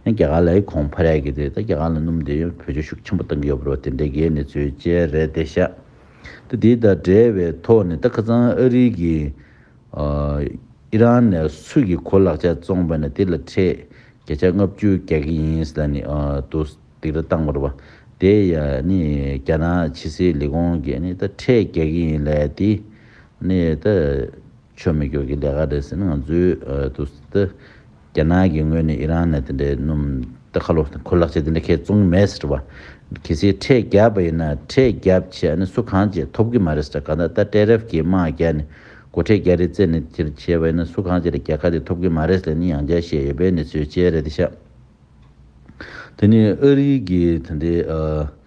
ཡང་རྒྱ་གར་ལ་ཡང་གོང་འཕར་ཡ་གི་དེ་ད་རྒྱ་གར་ལ་སྣུམ་དེ་ཡང་བེད་སྤྱོད་ཤུགས་ཆེན་པོ་བཏང་གི་ཡོད་པ་རེད་བ། དེ་འདྲ་གི་གནས་ཚུལ་བཅས་རེད་དེ་ཤག་ད་དེ་དང་འབྲེལ་བའི་ཐོག་ནས་ད་ཁ་སང་ཨ་རི་གི་ཨི་རན་ནས་སུ་གི་གོ་ལག་ཆ་བཙོངས་པ་ན་དེ་ལ་ཁྲལ་བརྒྱ་ཆ་ལྔ་བཅུ་རྒྱག་གི་ཡིན་ཟེར་ནས་དུ་སྡིགས་ར་བཏང་བ་རེད་བ། དེ་ཡ་ནི་རྒྱ་ནག་ཕྱི་སྲིད་ལས་ཁུངས་ཀྱིས་ནི་ད་ཁྲལ་རྒྱག་གི་ཡིན་ལབ་ཡ་དེ་ནི་ད་ཆོ་མེད་སྐྱོ་གི་ལས་ཀ་རེད་ཟེར་ན་ང་ཚོའི་དུ་ད་རྒྱ་ནག་གི་ངོས་ནས་ཨི་རན་ནས་དེ་འདྲའི་སྣུམ་ད་ ཁ་ལོ་ཁོ་ལག་ཆ་དེ་འདྲ་ཁས་བཙོང་མེད་ཟེར་བ། གལ་སྲིད་ཁྲལ་བརྒྱབ་པ་ཡིན་ན་ཁྲལ་བརྒྱབ་བྱས་ཨ་ནི་སུ་གང་ཅིག་ཐོབ་གི་མ་རེད་ཟེར། གང་ལྟར་ད་ཊེ་རིཕ་གི་དམག་བརྒྱབ་ནས་སྒོ་ཁྲལ་རྒྱག་རེས་བཙལ་ནས་དེར་བྱས་པ་ཡིན་ན་སུ་གང་ཅིག་ལ་རྒྱལ་ཁ་དེ་ཐོབ་གི་མ་རེད་ཟེར་ནས་ཡང་བསྐྱར་བཤད་ཡོད་པའི་གནས་ཚུལ་བཅས་རེད་དེ་ཤག་དེ་ནས་ཨ་རི་གི་ད་ལྟའི་ཨ།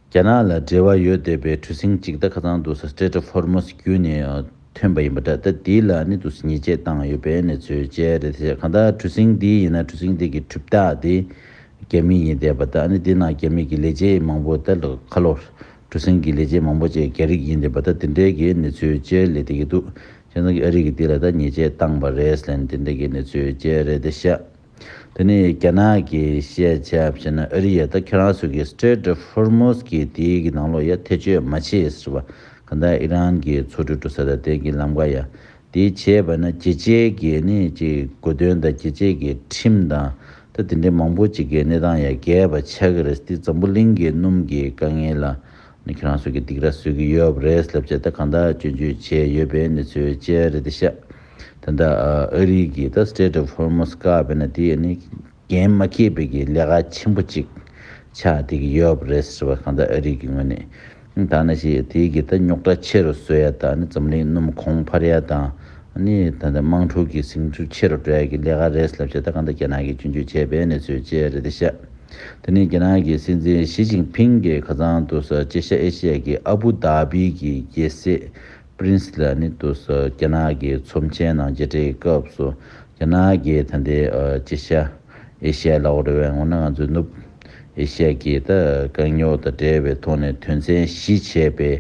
རྒྱ་ནག་ལ་འབྲེལ་བ་ཡོད་བསྡད་པའི་གྲུ་གཟིངས་གཅིག་ད་ཁ་སང་དུས་སུ་Strait of Hormuz བརྒྱུད་ནས་ཐོན་པ་ཡིན་པ་འདྲ། ད་དེ་ལ་ནི་དུས་སུ་ཉེས་ཆད་བཏང་ཡོད་པའི་གནས་ཚུལ་བཅས་རེད་དེ། གང་ལྟར་གྲུ་གཟིངས་འདི་ཡིན་ན་གྲུ་གཟིངས་འདི་གི་གྲུབ་རྟགས་དེ་རྒྱ་མི་ཡིན་བསྡད་པ་དང་ནི་དེ་ནང་རྒྱ་མི་གི་ལས་བྱེད་མང་པོ་ད་ལོ་ཁ་ལོ་གྲུ་གཟིངས་ཀྱི་ལས་བྱེད་མང་པོ་བཅས་རྒྱ་རིགས་ཡིན་བསྡད་པ་ད་དེ་འདྲའི་གི་གནས་ཚུལ་བཅས་སླེབས་བསྡད་ཀྱི་འདུག་བྱས་ཙང་གི་ཨ་རི་གི་དེ་ལ་ད་ཉེས་ཆད་བཏང་པ་རེད་ཟེར་ནས་དེ་འདྲའི་གི་གནས་ཚུལ་བཅས་རེད་དེ་ཤག་དེ་ནས་རྒྱ་ནག་གིས་བཤད་བྱས་པ་བྱས་ན་ཨ་རི་ཡ་ད་ཁྱེད་རང་ཚོ་གི་Strait of Hormuz གི་དེའི་གི་ནང་ལོགས་ཡ་ཐེ་བྱུས་མ་བྱེད་ཟེར་བ། གང་ལྟར་ཨི་རན་གྱི་མཚོ་གྲུ་འགྲོ་ས་དང་དེ་གི་ལམ་ཁ་ཡ་དེ་བྱས་པ་ན་རྒྱལ་སྤྱིའི་གི་ནི་ཅིག་གོ་དོན་དང་རྒྱལ་སྤྱིའི་གི་ཁྲིམས་དང་ད་དེ་འདྲའི་མང་པོ་ཅིག་གི་གནས་སྟངས་ཡ་འགལ་བ་ཆགས་ཀྱི་རེད། དེ་འཛམ་བུ་གླིང་གི་སྣུམ་གྱི་དཀའ་ངལ་ལ་ནི་ཁྱེད་རང་ཚོ་གི་སྡིགས་ར་བཟོ་གི་ཡོད་པ་རེད་ལབ་བྱས་ད་གང་ལྟར་སྐྱོན་བརྗོད་བྱས་ཡོད་པའི་གནས་ཚུལ་བཅས་རེད་དེ་ཤག་ད་ལྟ་ཨ་རི་གི་ད་Strait of Hormuz བཀག་པས་ན་དེ་ནི་འགན་མ་འཁྱེར་བའི་གི་ལས་ཀ་ཆེན་པོ་གཅིག་ཆགས་བསྡད་ཀྱི་ཡོད་པ་རེད་ཟེར་བ། གང་ལྟར་ཨ་རི་གི་ངོས་ནས་ད་ནང་བཞིན་དེའི་གི་ད་རྙོག་དྲ་ཆེ་རུ་བཟོ་ཡ་དང་ནི་འཛམ་གླིང་སྣུམ་གོང་འཕར་ཡ་དང་ནི་ད་ལྟ་དམངས་ཁྲོད་ཀྱི་ཟིང་འཁྲུག་ཆེ་རུ་འགྲོ་ཡ་གི་ལས་ཀ་རེད་ལབ་བྱས་ད་གང་ལྟར་རྒྱ་ནག་གིས་སྐྱོན་བརྗོད་བྱས་པའི་གནས་ཚུལ་བཅས་རེད་དེ་ཤག་དེ་ནས་རྒྱ་ནག་གི་སྲིད་འཛིན་ཞི་ཅིན་ཕིང་གིས་ཁ་སང་དུས་སུ་དཀྱིལ་ཤར་ཨེ་ཤི་ཡ་གི་ཨ་བུ་དྷ་བི་གི་རྒྱལ་སྲས་པྲིན་སི་ལ་ནི་དུས་སུ་རྒྱ་ནག་གི་ཚོམས་ཆེན་ནང་མཇལ་འཕྲད་ཀྱི་སྐབས་སུ་རྒྱ་ནག་གིས་ད་ལྟའི་ཨ་དཀྱིལ་ཤར་ཨེ་ཤི་ཡ་ལབ་དགོས་རེད་པས། འོ་ན་ང་ཚོའི་ནུབ་ཨེ་ཤི་ཡ་གི་ད་དཀའ་རྙོག་དང་འབྲེལ་བའི་ཐོག་ནས་དོན་ཚན་བཞི་བྱས་པའི་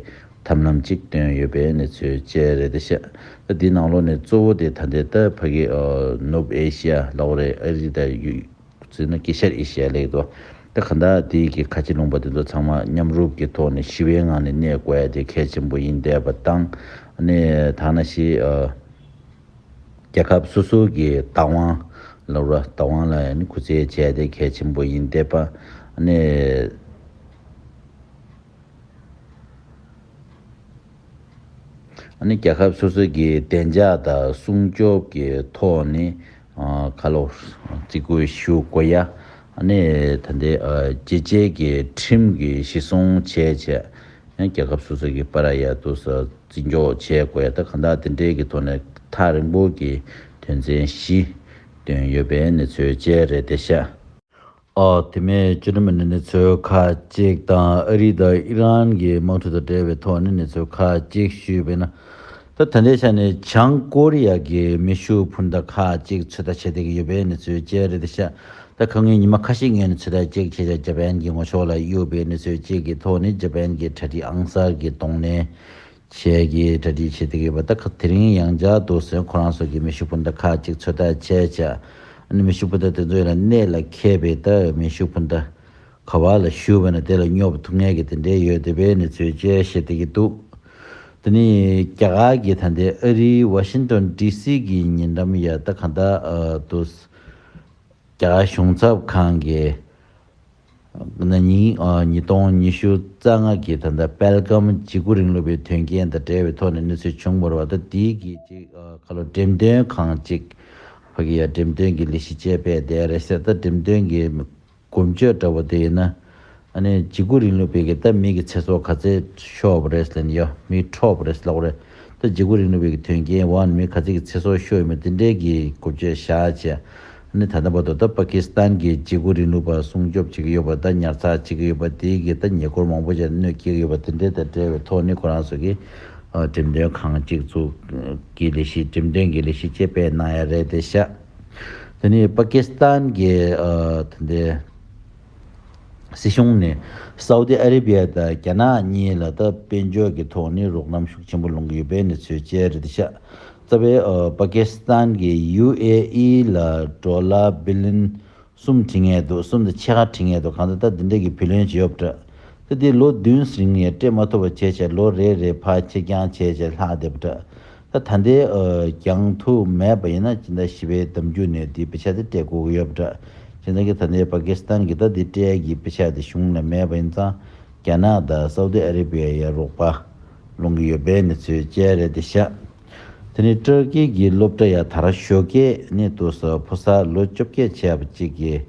ཐབས་ལམ་གཅིག་བཏོན་ཡོད་པའི་གནས་ཚུལ་བཅས་རེད་དེ་ཤག་ད་འདི་ནང་ལོགས་ནས་གཙོ་བོ་དེ་ད་ལྟའི་ད་ཕ་གི་ཨ་ནུབ་ཨེ་ཤི་ཡ་ལབ་དགོས་རེད། ཨ་རི་དང་ཡུལ་ཟེར་ན་དཀྱིལ་ཤར་ཨེ་ཤི་ཡ་ལབ་ཀྱི་འདུག་ད་གང་ལྟར་དེའི་གི་ཁ་ཆེ་ལུང་པ་དེ་ཚོ་ཚང་མ་མཉམ་རུབ་ཀྱི་ཐོག་ནས་ཞི་བའི་ངང་ནས་གནས་དགོས་ཡ་དེ་གལ་ཆེན་པོ་ཡིན་བསྡད་པ་དང་། ཨ་ནི་ད་ནང་བཞིན་ཨ་རྒྱལ་ཁབ་སོ་སོ་གི་བདག་དབང་ལ་ར་བདག་དབང་ལ་ཡང་ནི་སྐུ་རྩེད་བྱས་ཏེ་གལ་ཆེན་པོ་ཡིན་བསྡད་པ། ཨ་ནི། ཨ་ནི་རྒྱལ་ཁབ་སོ་སོ་གི་བདེ་འཇགས་དང་སྲུང་སྐྱོབ་ཀྱི་ཐོག་ནས་ཨ་ཁ་ལོ་བརྩི་བཀུར་ཞུ་དགོས་ཡ། ཨ་ནི་ད་ལྟའི་ཨ་རྒྱལ་སྤྱིའི་གི་ཁྲིམས་ཀྱི་གཞི་བཟུང་བྱས་བྱས་ཡང་རྒྱལ་ཁབ་སོ་སོ་གི་བར་ཡ་དུ་ས་བརྩི་འཇོག་བྱེད་དགོས་ཡ། ད་གང་ལྟར་དེ་འདྲའི་གི་ཐོག་ནས་ཐག་རིང་པོ་གི་དོན་ཚན་བཞི་བཏོན་ཡོད་པའི་གནས་ཚུལ་བཅས་རེད་དེ་ཤག་ཨ་དེ་མིན་བཅུ་ནུ་མི་ནི་ནི་ཚོས་ཁག་གཅིག་དང་ཨ་རི་དང་ཨི་རན་གྱི་དམག་འཁྲུག་དང་འབྲེལ་བའི་ཐོག་ནས་ནི་ཚོས་ཁག་གཅིག་ཞུས་པས་ན། ད་ད་ལྟའི་ཆ་ནས་བྱང་ཀོ་རི་ཡ་གི་མེ་ཤུགས་འཕུར་མདའ་ཁག་གཅིག་ཚོད་ལྟ་བྱེད་བསྡད་ཀྱི་ཡོད་པའི་ནི་ཚོས་བཅས་རེད་དེ་ཤག་ད་ཁ་སྔོན་ཉི་མ་ཁ་ཤས་སྔོན་ནས་ཚོད་ལྟ་གཅིག་བྱས་ཤག་ཇ་པན་གྱི་ངོ་ཕྱོགས་ལ་གཡུགས་པའི་ནི་ཚོས་གཅིག་གི་ཐོག་ནས་ཇ་པན་གྱི་གྲ་སྒྲིག་ཨང་གསར་གྱི་གདོང་ལེན། བྱས་ཀྱི་གྲ་སྒྲིག་བྱེད་བསྡད་ཀྱི་ཡོད་པ། ད་ཁ་དེ་རིང་ཡང་བསྐྱར་དུ་སོན་ཁོ་རང་ཚོ་གི་མེ་ཤུགས་འཕུར་མདའ་ཁག་ཅིག་ཚོད་ལྟ་བྱས་བྱས། ཨ་ནི་མེ་ཤུགས་འཕུར་མདའ་དེ་ཚོ་ཡིན་ན་གནད་ལ་འཁེལ་བའི་ད་མེ་ཤུགས་འཕུར་མདའ་ག་བ་ལ་གཞུས་པ་ན་དེ་ལ་སྙོབ་ཐུབ་མཁན་གྱི་དེ་འདྲའི་ཡོད་བསྡད་པའི་གནས་ཚུལ་བཅས་བཤད་བསྡད་ཀྱི་འདུག་དེ་ནི་རྒྱ་གར་གྱི་ད་ལྟའི་ཨ་རིའི་ཝ་ཤིང་ཏོན་ཌི་སི་གི་ཉེ་འགྲམ་ཡ་ད་གང་ལྟར་ཨ་དུ། རྒྱ་གར་གཞུང་ཚབ་ཁང་གིས་ན་ནིང་ཨ་ཉིས་སྟོང་ཉི་ཤུ་རྩ་ལྔ་གི་ད་ལྟ་པེལ་གམ་འཇིགས་སྐུལ་རིང་ལུགས་པའི་དོན་རྐྱེན་དང་འབྲེལ་བའི་ཐོག་ནས་གནས་ཚུལ་བྱུང་བ་རེད་པ། ད་དེའི་གི་ཅིག་ཨ་ཁ་ལོ་འགྲེམས་སྟོན་ཁང་ཅིག་ཕ་གི་ཡ་འགྲེམས་སྟོན་གྱི་ལས་གཞི་བཅས་སྤེལ་བསྡད་རེད་ཟེར། ད་འགྲེམས་སྟོན་གྱི་གོམ་བརྗོད་འདྲ་བོ་དེ་ཡིན་ན་ཨ་ནི་འཇིགས་སྐུལ་རིང་ལུགས་པའི་གི་ད་མི་གི་ཚེ་སྲོག་ག་ཚད་ཤོར་བ་རེད་ཟེར་ནས་ཡ་མི་འཕྲོག་པ་རེད་ཟེར་ལབ་པ་རེད། ད་འཇིགས་སྐུལ་རིང་ལུགས་པའི་གི་དོན་རྐྱེན་འོག་ནས་མི་ག་ཚད་ཀྱི་ཚེ་སྲོག་ཤོར་ཡོད་མེད་དེ་འདྲའི་གི་གོ་བརྗོད་བཞག་བྱས། ཨ་ནི་ད་ལྟ་བར་དུ་ད་པ་ཀི་སི་ཐན་གྱི་འཇིགས་སྐུལ་རིང་ལུགས་པ་སྲུང་སྐྱོབ་བྱེད་ཀྱི་ཡོད་པ་དང་ཉར་ཚགས་བྱེད་ཀྱི་ཡོད་པ་དེའི་གི་ད་ཉེ་འཁོར་མང་པོ་ཅིག་གནོད་སྐྱེལ་གྱི་ཡོད་པ་དེ་འདྲའི་དང་འབྲེལ་བའི་ཐོག་ནས་ཁོ་རང་ཚོ་གི་འགྲེམས་སྟོན་ཁང་གཅིག་བཙུགས་ཀྱི་ལས་གཞི་འགྲེམས་སྟོན་གྱི་ལས་གཞི་བཅས་སྤེལ་གནང་ཡ་རེད་དེ་ཤག་དེ་ནས་པ་ཀི་སི་ཐན་གྱི་ཨ་དེ་འདྲའི་སྲིད་གཞུང་ནས་སའུ་ཏི་ཨ་རེ་བྷི་ཡ་དང་རྒྱ་ནག་གཉིས་ལ་ད་དཔལ་འབྱོར་གྱི་ཐོག་ནས་རོགས་རམ་ཤུགས་ཆེན་པོ་སློང་གི་ཡོད་པའི་གནས་ཚུལ་བཅས་རེད་དེ་ཤག་རྩ་བའི་ཨ་པ་ཀི་སི་ཐན་གྱིས་ཡུ་ཨེ་ཨི་ལ་ཌོ་ལར་བི་ལི་ཡོན་གསུམ་བྲི་མཁན་འདུག་གསུམ་དང་ཕྱེད་ཀ་བྲི་མཁན་འདུག་གང་ལྟར་ད་འདི་འདྲ་གི་བུ་ལོན་ཅིག་ཡོད་པ་འདྲ། ད་དེ་ལོ་བདུན་རིང་ཡང་སྤྲད་མ་ཐུབ་པ་བྱས་བྱས་ལོ་རེ་རེ་ཕར་ཕྱིར་འགྱངས་བྱས་བྱས་ལྷག་བསྡད་པ་འདྲ། ད་ད་ལྟའི་ཨ་འགྱངས་ཐུབ་མེད་པ་ཡིན་ན་སྤྱི་ཟླ་བཞི་པའི་ཟླ་མཇུག་ནས་དེའི་དཔེ་ཆ་དེ་སྤྲད་དགོས་ཀྱི་ཡོད་པ་འདྲ། བྱས་ཙང་གི་ད་ལྟའི་པ་ཀི་སི་ཐན་གྱི་ད་དེ་སྤྲད་ཡག་གི་དཔེ་ཆ་དེ་གཞུང་ལ་མེད་པ་ཡིན་ཙང་རྒྱ་ནག་དང་སའུ་ཏི་ཨ་རེ་བྷི་ཡ་ཡ་རོགས་པ་སློང་གི་ཡོད་པའི་གནས་ཚུལ་བཅས་རེད་དེ་ཤག་དེ་ནས་ཏུར་ཀི་གི་སློབ་གྲྭ་ཡ་དར་ཞོགས་ཀས་ནི་དུ་ས་ཕོ་གསར་ལོ་བཅོ་བརྒྱད་བྱས་པ་གཅིག་གིས།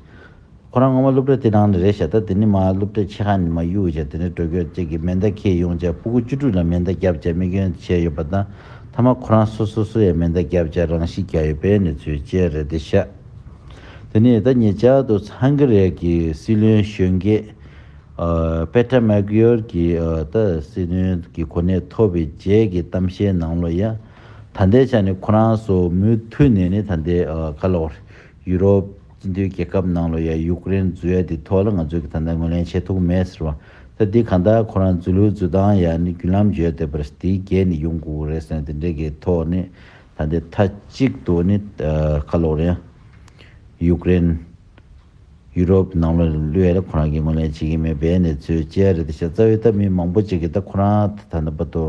ཁོ་རང་སྔོན་མ་སློབ་གྲྭ་དེ་ནང་ནས་རེད་ཤག་ད་དེ་ནི་མ་སློབ་གྲྭ་ཆེ་ཁག་ནས་མ་གཡུག་བྱས་དེ་ནས་འགྲོ་སྐྱོད་གཅིག་གིས་མེ་མདའ་འཁྱེར་ཡོང་བྱས་ཕྲུ་གུ་བཅུ་དྲུག་ལ་མེ་མདའ་བརྒྱབ་བྱས་རྨས་སྐྱོན་བྱས་ཡོད་པ་དང་། མཐའ་མ་ཁོ་རང་སོ་སོ་སོ་ཡ་མེ་མདའ་བརྒྱབ་བྱས་རང་ཤི་བརྒྱབ་ཡོད་པའི་གནས་ཚུལ་བཅས་རེད་དེ་ཤག་དེ་ནས་ད་ཉེ་ཆར་དུ་ཧང་ག་རི་གི་སྲིད་བློན་གཞོན་སྐྱེས་ཨ་པེ་ཏྲ་མེག་ཡོར་གྱི་ཨ་ད་སྲིད་བློན་གྱི་གོ་གནས་ཐོབ་པའི་རྗེས་ཀྱི་གཏམ་བཤད་ནང་ལོ་ཡ། ད་ལྟའི་ཆ་ནས་ཁོ་རང་ཚོ་མུ་མཐུད་ནས་ནི་ད་ལྟའི་ཨ་ག་ལབ་དགོས་རེད། ཡུ་རོབ་སྤྱི་མཐུན་རྒྱལ་ཁབ་ནང་ལོ་ཡ་ཡུཀ་རེན་འཛུལ་ཡ་དེ་ཐོག་ལ་ང་ཚོས་ཀྱི་ད་ལྟ་ངོས་ལེན་བྱེད་ཐུབ་ཀྱི་མེད་ཟེར་བ། ད་འདི་གང་ལྟར་ཁོ་རང་འཛུལ་ལུགས་འཛུལ་སྟངས་ཡ་ནི་བརྒྱུད་ལམ་བརྗོད་བསྡད་པར་དེའི་རྗེས་ནས་ཡོང་དགོས་རེད་ཟེར་ནས་དེ་འདྲའི་གི་ཐོག་ནས་ད་ལྟའི་མཐའ་གཅིག་ཏུ་ནི་ཨ་ག་ལབ་དགོས་རེད། ཡུཀ་རེན། ཡུ་རོབ་ནང་ལོགས་ལ་བླུགས་ཡ་ལ་ཁོ་རང་གིས་ངོས་ལེན་བྱེད་ཀྱི་མེད་པའི་གནས་ཚུལ་བཅས་རེད་དེ་ཤག་རྩ་བའི་ད་མི་མང་པོ་ཅིག་གིས་ད་ཁོ་རང་ད་ལྟ་བར་དུ་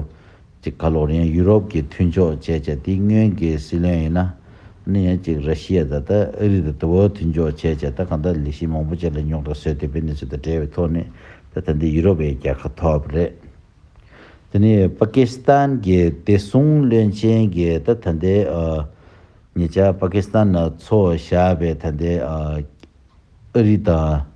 ཅིག་ག་ལབ་དགོས་རེད། ཡུ་རོབ་ཀྱི་མཐུན་ཕྱོགས་བྱས་བྱས་དེ་སྔོན་གྱི་སྲིད་བློན་ཡིན་ན་ནི་ཡང་ཅིག་ར་ཤི་ཡ་ད་ད་ཨ་རི་དང་དེ་བོ་མཐུན་ཕྱོགས་བྱས་བྱས་ད་གང་ལྟར་ལས་གཞི་མང་པོ་ཅིག་ལ་རྙོག་དྲ་བཟོས་བསྡད་པའི་གནས་ཚུལ་དང་འབྲེལ་བའི་ཐོག་ནས་ད་ད་འདི་ཡུ་རོབ་པའི་རྒྱལ་ཁ་ཐོབ་རེད། དེ་ནས་པ་ཀི་སི་ཐན་གྱི་བདེ་སྲུང་བློན་ཆེན་གྱིས་ད་ད་ལྟའི་ཨ། ཉེ་ཆར་པ་ཀི་སི་ཐན་ལ་འཚོ་བཞག་པའི་ད་ལྟའི་ཨ། ཨ་རི་དང་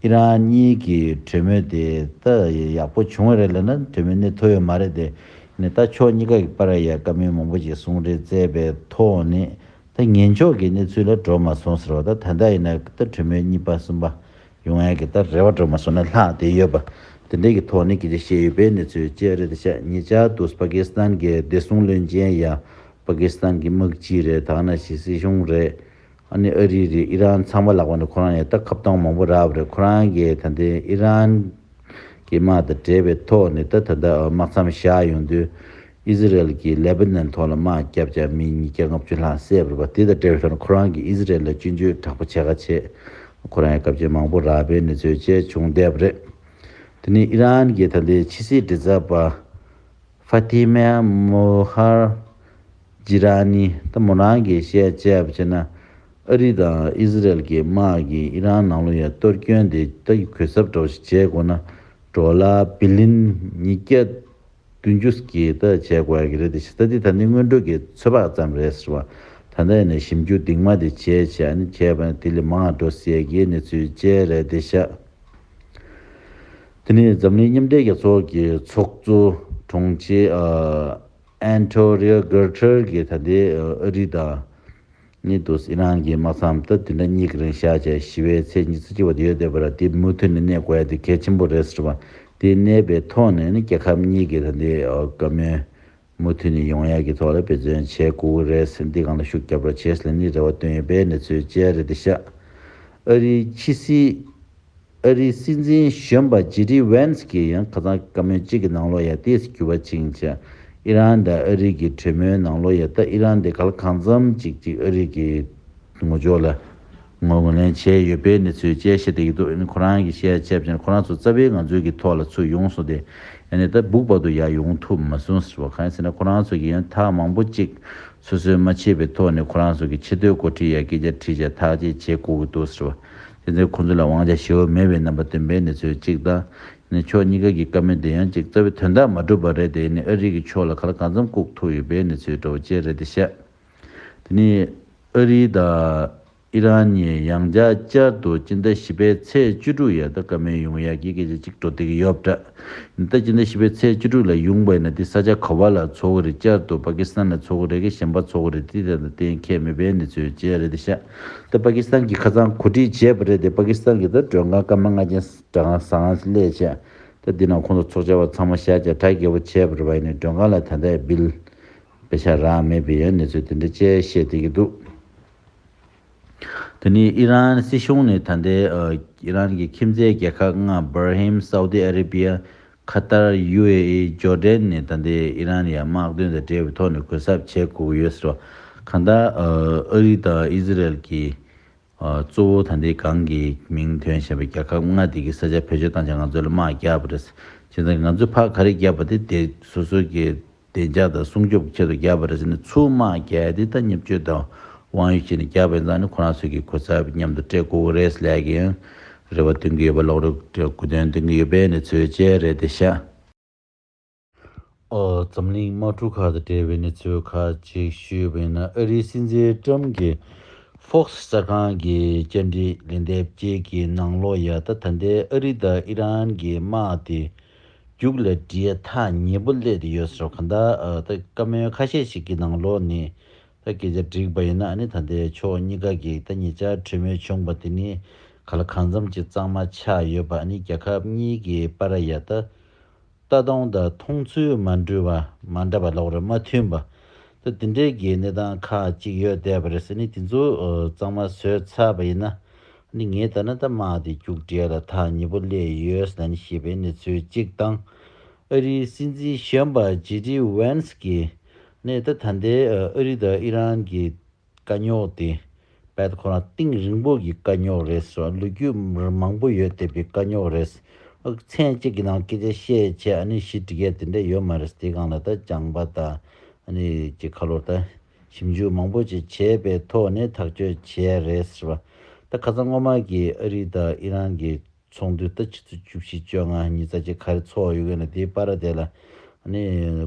ཨི་རན་གཉིས་ཀྱི་གྲོས་མོལ་དེ་ད་ཡག་པོ་བྱུང་བ་རེད་ལབ་ན་གྲོས་མོལ་གནད་ཐོག་ཡོད་མ་རེད་དེ། ནས་ད་ཕྱོགས་གཉིས་ཀ་གི་བར་ཡ་བཀའ་མོལ་མང་པོ་ཞིག་གསུང་གྲོས་བསྩལ་བའི་ཐོག་ནས་ད་ངན་ཕྱོགས་ཀྱི་གནས་ཚུལ་ལ་འགྲོ་མ་སོང་ཟེར་བ། ད་ད་ལྟ་ཡིན་ན་ད་གྲོས་མོལ་གཉིས་པ་གསུམ་པ་ཡོང་ཡ་གི་ད་རེ་བ་འགྲོ་མ་སོང་ན་ལྷག་བསྡད་ཡོད་པ། དེ་འདྲའི་གི་ཐོག་ནས་སྐད་ཆ་བཤད་ཡོད་པའི་གནས་ཚུལ་བཅས་རེད་དེ་ཤག་ཉེ་ཆར་དུ་པ་ཀི་སི་ཐན་གྱི་བདེ་སྲུང་བློན་ཆེན་ཡ། པ་ཀི་སི་ཐན་གྱི་དམག་སྤྱི་རེད། ད་ག་ནང་བཞིན་སྲིད་གཞུང་རེད། ཨ་ནི་ཨ་རི་རེད། ཨི་རན་ཚང་མ་ལག་པ་ནས་ཁོ་རང་ཡང་ད་ཁ་བཏང་མང་པོ་རག་པ་རེད། ཁོ་རང་གིས་ད་ལྟའི་ཨི་རན་གྱི་དམག་དང་འབྲེལ་བའི་ཐོག་ནས་ད་ད་ལྟ་དམག་མཚམས་བཞག་ཡོང་དུས་ཨི་ཟི་རེལ་གྱིས་ལེ་བྷ་ནན་ཐོག་ལ་དམག་བརྒྱབ་བྱས་མི་ཉིས་བརྒྱ་ལྔ་བཅུ་ལྷག་བསད་པ་རེད་པ། དེ་དང་འབྲེལ་བའི་ཐོག་ནས་ཁོ་རང་གིས་ཨི་ཟི་རེལ་ལ་སྐྱོན་བརྗོད་དྲག་པོ་བྱེད་ཁ་བྱས། ཁོ་རང་ཡང་སྐབས་ཆེན་མང་པོ་རག་པའི་གནས་ཚུལ་བཅས་བྱུང་བསྡད་པ་རེད། དེ་ནས་ཨི་རན་གྱི་ད་ལྟའི་ཕྱི་སྲིད་མགྲིན་ཚབ་པ་ཧྥ་ཏི་མ་མོ་ཧར་ཇི་ར་ནི་ད་མོ་རང་གིས་བཤད་བྱས་པ་བྱས་ན། ཨ་རི་དང་ཨི་ཟི་རེལ་གྱི་དམག་གིས་ཨི་རན་ནང་ལོ་ཡ་གཏོར་སྐྱོན་དེ་ད་གུན་གསབ་འདྲ་བོ་ཞིག་བྱེད་དགོས་ན་ཌོ་ལར་བི་ལིན་ཉིས་བརྒྱ་བདུན་ཅུ་གི་ད་བྱེད་དགོས་ཡ་གི་རེད་དེ་ཤག་ད་འདི་ད་ནི་སྔོན་འགྲོ་གི་ཚོད་དཔག་ཙམ་རེད་ཟེར་བ། ད་ལྟ་ཡིན་ན་ཞིབ་འཇུག་གཏིང་མ་དེ་བྱས་བྱས་ནི་བྱས་པ་ན་དེ་ལས་མང་བ་འགྲོ་སྲིད་ཡ་གི་གནས་ཚུལ་བཅས་རེད་དེ་ཤག་དེ་ནས་འཛམ་གླིང་མཉམ་འབྲེལ་རྒྱལ་ཚོགས་ཀྱི་ཚོགས་གཙོ་དྲུང་ཆེ་ཨ་ཨན་ཐོ་ནིའོ་གུ་ཏེ་རེས་ཀྱིས་ད་ལྟའི་ཨ་རི་དང་ནི་དུ་ཨི་རན་གྱི་དམག་མཚམས་ད་བདུན་ཕྲག་གཉིས་ཀྱི་རིང་བཞག་བྱས་ཞི་བའི་ཚེས་ཉི་ཤུ་རྩ་གཅིག་བར་དུ་ཡོད་བསྡད་པ་ར། དེ་མུ་མཐུད་ནས་གནས་དགོས་ཡ་དེ་གལ་ཆེན་པོ་རེད་ཟེར་བ། དེ་གནས་པའི་ཐོག་ནས་ནི་རྒྱལ་ཁབ་གཉིས་ཀྱི་ད་ལྟའི་ཨ་བཀའ་མོལ་མུ་མཐུད་ནས་ཡོང་ཡ་གི་ཐོག་ལ་འབད་བརྩོན་བྱེད་དགོས་ཀྱི་རེད་ཟེར། འདི་སྒང་ལ་ཤུགས་རྒྱབ་རོགས་བྱེད་ཟེར་ནས་རེ་བ་བཏོན་ཡོད་པའི་གནས་ཚུལ་བཅས་རེད་དེ་ཤག་ཨ་རིའི་ཕྱི་སྲིད། ཨ་རིའི་སྲིད་འཛིན་གཞོན་པ་ཇེ་ཌི་ཝན་སི་གིས་ཡང་ཁ་སང་བཀའ་མོལ་གཅིག་གི་ནང་ལོགས་ཡ་ཏོག་ཙམ་འགྱུར་བ་ཕྱིན་བྱས། ཨི་རན་དང་ཨ་རི་གི་གྲོས་མོལ་ནང་ལོགས་ཡ་ད་ཨི་རན་དེ་ག་ལ་གང་འཚམ་ཅིག་ཅིག་ཨ་རི་གི་ངོ་ཕྱོགས་ལ་ངོ་ངོས་ལེན་བྱས་ཡོད་པའི་གནས་ཚུལ་བཅས་བཤད་བསྡད་ཀྱི་འདུག་ཨ་ནི་ཁོ་རང་གིས་བཤད་ཡ་བྱས་པ་ཡིན་ན་ཁོ་རང་ཚོ་རྩ་བའི་ང་ཚོའི་གི་ཐོག་ལ་ཚུར་ཡོང་སོང་སྟེ། ཨ་ནི་ད་སྦུག་བར་དུ་ཡར་ཡོང་ཐུབ་མ་སོང་ཟེར་བ། གང་ཡིན་ཟེར་ན་ཁོ་རང་ཚོ་གིས་ཡང་ཐག་མང་པོ་ཅིག་སོ་སོས་མ་བྱས་པའི་ཐོག་ནས་ཁོ་རང་ཚོ་གི་ཆེས་མཐོའི་འགོ་ཁྲིད་ཡ་སྐད་ཆ་དྲིས་བྱས་ཐག་གཅོད་བྱེད་དགོས་ཀྱི་འདུག་ཟེར་བ། དེ་ཚོས་ཁོ་ཚོ་ལ་དབང་ཆ་ཞེ་པོ་མེད་པའི་རྣམ་པ་སྟོན་པའི་གནས་ཚུལ་གཅིག་དང་། ནས་ཕྱོགས་གཉིས་ཀ་གི་བཀའ་མོལ་དེ་ཡང་གཅིག་རྩ་བའི་དོན་དག་མ་གྲུབ་པ་རེད་དེ། ནས་ཨ་རི་གི་ཕྱོགས་ལ་ག་ལ་གང་འཚམ་བཀུག་ཐུབ་ཡོད་པའི་གནས་ཚུལ་འདྲ་བོ་བཅས་རེད་དེ་ཤག་དེ་ནས་ཨ་རི་དང་ཨི་རན་གཉིས་ཡང་བསྐྱར་བསྐྱར་དུ་སྤྱི་ཟླ་བཞི་པའི་ཚེས་བཅུ་དྲུག་ཡ་ད་བཀའ་མོལ་ཡོང་ཡ་གི་སྐད་ཆ་གཅིག་འགྲོ་བསྡད་ཀྱི་ཡོད་པ་འདྲ། ད་སྤྱི་ཟླ་བཞི་པའི་ཚེས་བཅུ་དྲུག་ལ་ཡོང་པ་ཡིན་ན་དེ་ས་ཆ་ག་བ་ལ་འཚོགས་ཀྱི་རེད། བསྐྱར་དུ་པ་ཀི་སི་ཐན་ལ་འཚོགས་ཀྱི་རེད་གི་གཞན་པ་འཚོགས་ཀྱི་རེད། དེ་དེ་ལ་གཏན་འཁེལ་མེད་པའི་གནས་ཚུལ་བཅས་རེད་དེ་ཤག་ད་པ་ཀི་སི་ཐན་གྱིས་ཁ་སང་གོ་སྒྲིག་བྱས་པ་རེད་དེ། པ་ཀི་སི་ཐན་གྱི་ད་མགྲོན་ཁང་སྐར་མ་ལྔ་ཅན་གྲྭ་ཁང་བཟང་ང་སླེབས་བྱས། ད་འདི་ནང་ཁོང་ཚོ་ཚོགས་བཅར་བ་ཚང་མ་བཞག་བྱས་གྲ་རྒྱས་པོ་བྱས་པ་རེད་པ། ཡིན་ནའི་མགྲོན་ཁང་ལ་ད་ལྟ་ཡང་བིལ་པེ་ཤག་རག་མེད་པའི་ཡང་གནས་ཚུལ་དེ་འདྲ་བཅས་བཤད་བསྡད་ཀྱི་འདུག་དེ་ནས་ཨི་རན་སྲིད་གཞུང་ནས་ད་ལྟའི་ཨ་ཨི་རན་གྱི་ཁྱིམ་མཚེས་རྒྱལ་ཁབ་ལྔ་བྷར་ཧིམ། སའུ་དི་ཨ་རེ་བི་ཡ། ཁ་ཏར། ཡུ་ཨེ་ཨི། ཇོར་ཌན་ནས་ད་ལྟའི་ཨི་རན་ཡ་དམག་དོན་དང་འབྲེལ་བའི་ཐོག་ནས་གུན་གསབ་བྱེད་དགོས་ཀྱི་ཡོད་ཟེར་བ། གང་ལྟར་ཨ་ཨ་རི་དང་ཨི་ཟི་རེལ་གྱིས་ཨ་གཙོ་བོ་ད་ལྟའི་གང་གི་མིང་ཐོན་བཞིན་པའི་རྒྱལ་ཁབ་ལྔ་དེ་གི་ས་ཆ་བེད་སྤྱོད་བཏང་བྱས་ང་ཚོ་ལ་དམག་བརྒྱབ་པ་རེད། བྱས་ཙང་ང་ཚོས་ཕར་ག་རེ་བརྒྱབ་པ་དེ་དེ་སོ་སོ་གི་བདེ་འཇགས་དང་སྲུང་སྐྱོབ་ཆེད་དུ་བརྒྱབ་པ་རེད་ཟེར་ནས། ཚུར་དམག་རྒྱག་ཡ་དེ་ད་བརྙས་བཅོས་དང་དབང་ཡོད་བྱས་ནས་བརྒྱབ་པ་ཡིན་ཙང་ནི་ཁོ་རང་ཚོས་ཀྱི་གུན་གསབ་མཉམ་དུ་སྤྲད་དགོས་ཀྱི་རེད་ཟེར་ལབ་ཀྱི་ཡང་རེ་བ་འདོན་གྱི་ཡོད་པ། གློག་རིག་གུ་དོན་འདོན་གྱི་ཡོད་པའི་གནས་ཚུལ་བཅས་རེད་དེ་ཤག་ཨོ། འཛམ་གླིང་དམག་འཁྲུག་ཁག་དང་འབྲེལ་བའི་གནས་ཚུལ་ཁག་ཅིག་ཞུས་པ་ཡིན་ན། ཨ་རིའི་སྲིད་འཛིན་ཀྲམ་གྱིས་Fox་གསར་ཁང་གི་བཅར་འདྲི་ལན་འདེབས་ཅིག་གི་ནང་ལོགས་ཡ། ད་ད་ལྟའི་ཨ་རི་དང་ཨི་རན་གྱི་དམག་དེ་རྒྱུགས་ལ་འགྲིལ་ཡ་ཐག་ཉེ་པོ་སླེབས་བསྡད་ཡོད་ཟེར་བ། གང་ལྟར་ཨ་ད་བཀའ་མོལ་ཁ་ཤས་ཤིག་གི་ནང་ལོགས་ནས་ད་སྐད་ཆ་བསྒྲིགས་པ་ཡིན་ན། ཨ་ནི་ད་ལྟའི་ཕྱོགས་གཉིས་ཀ་གི་ད་ཉེ་ཆར་གྲོས་མོལ་བྱུང་པ་དེ་ནི་ག་ལ་གང་འཚམ་ཅིག་གཙང་མ་ཆགས་ཡོད་པ། ཨ་ནི་རྒྱལ་ཁབ་གཉིས་ཀྱི་བར་ཡ་ད་ལྟ་སྟངས་དང་མཐོང་ཚུལ་མ་འགྲིག་པ། མ་འདྲ་བ་ལབ་དགོས་རེད། མ་མཐུན་པ། ད་དེ་འདྲའི་གི་གནས་སྟངས་ཁག་ཅིག་ཡོད་བསྡད་པ་རེད་ཟེར། ནི་དེ་ཚོ་ཨ་གཙང་མ་བཟོས་ཚར་བ་ཡིན་ན། ནི་ངས་ལྟ་ན་ད་དམག་དེ་རྒྱུགས་འགྲིལ་ལ་ཐག་ཉེ་པོ་སླེབས་ཡོད་ཟེར་ནས་བཤད་པའི་གནས་ཚུལ་གཅིག་དང་། ཨ་རིའི་སྲིད་འཛིན་གཞོན་པ་ཇེ་ཌི་ཝན་སི་གིས་ནི་ད་ད་ལྟའི་ཨ་རི་དང་ཨི་རན་གྱི་དཀའ་རྙོག་དེ་རྦད་ཁོ་རང་གཏིང་རིང་པོ་གི་དཀའ་རྙོག་རེད་ཟེར། ལོ་རྒྱུས་མང་པོ་ཡོད་བསྡད་པའི་དཀའ་རྙོག་རེད། ཨ་མཚན་གཅིག་གི་ནང་སྐད་ཆ་བཤད་བྱས། ཨ་ནི་གཞི་འགྲིག་ཡས་དེ་འདྲ་ཡོད་མ་རེད། དེའི་སྒང་ལ་ད་སྦྱངས་པ་དང་། ཨ་ནི་ཅིག་ཁ་ལོར་ད་ཞིབ་འཇུག་མང་པོ་ཅིག་བྱས་པའི་ཐོག་ནས་ཐག་གཅོད་བྱས་རེད་ཟེར་བ། ད་ཁ་སང་སྔོན་མ་གི་ཨ་རི་དང་ཨི་རན་གྱི་ཚོགས་འདུ་ད་ཆུ་ཚོད་བཅུ་བཞི་བཅོ་ལྔ་ཉི་ཤུ་རྩ་གཅིག་ག་རེ་ཚོགས་ཡོད་ཀྱི་ན། དེའི་བར་དེ་ལ་ཨ་ནི་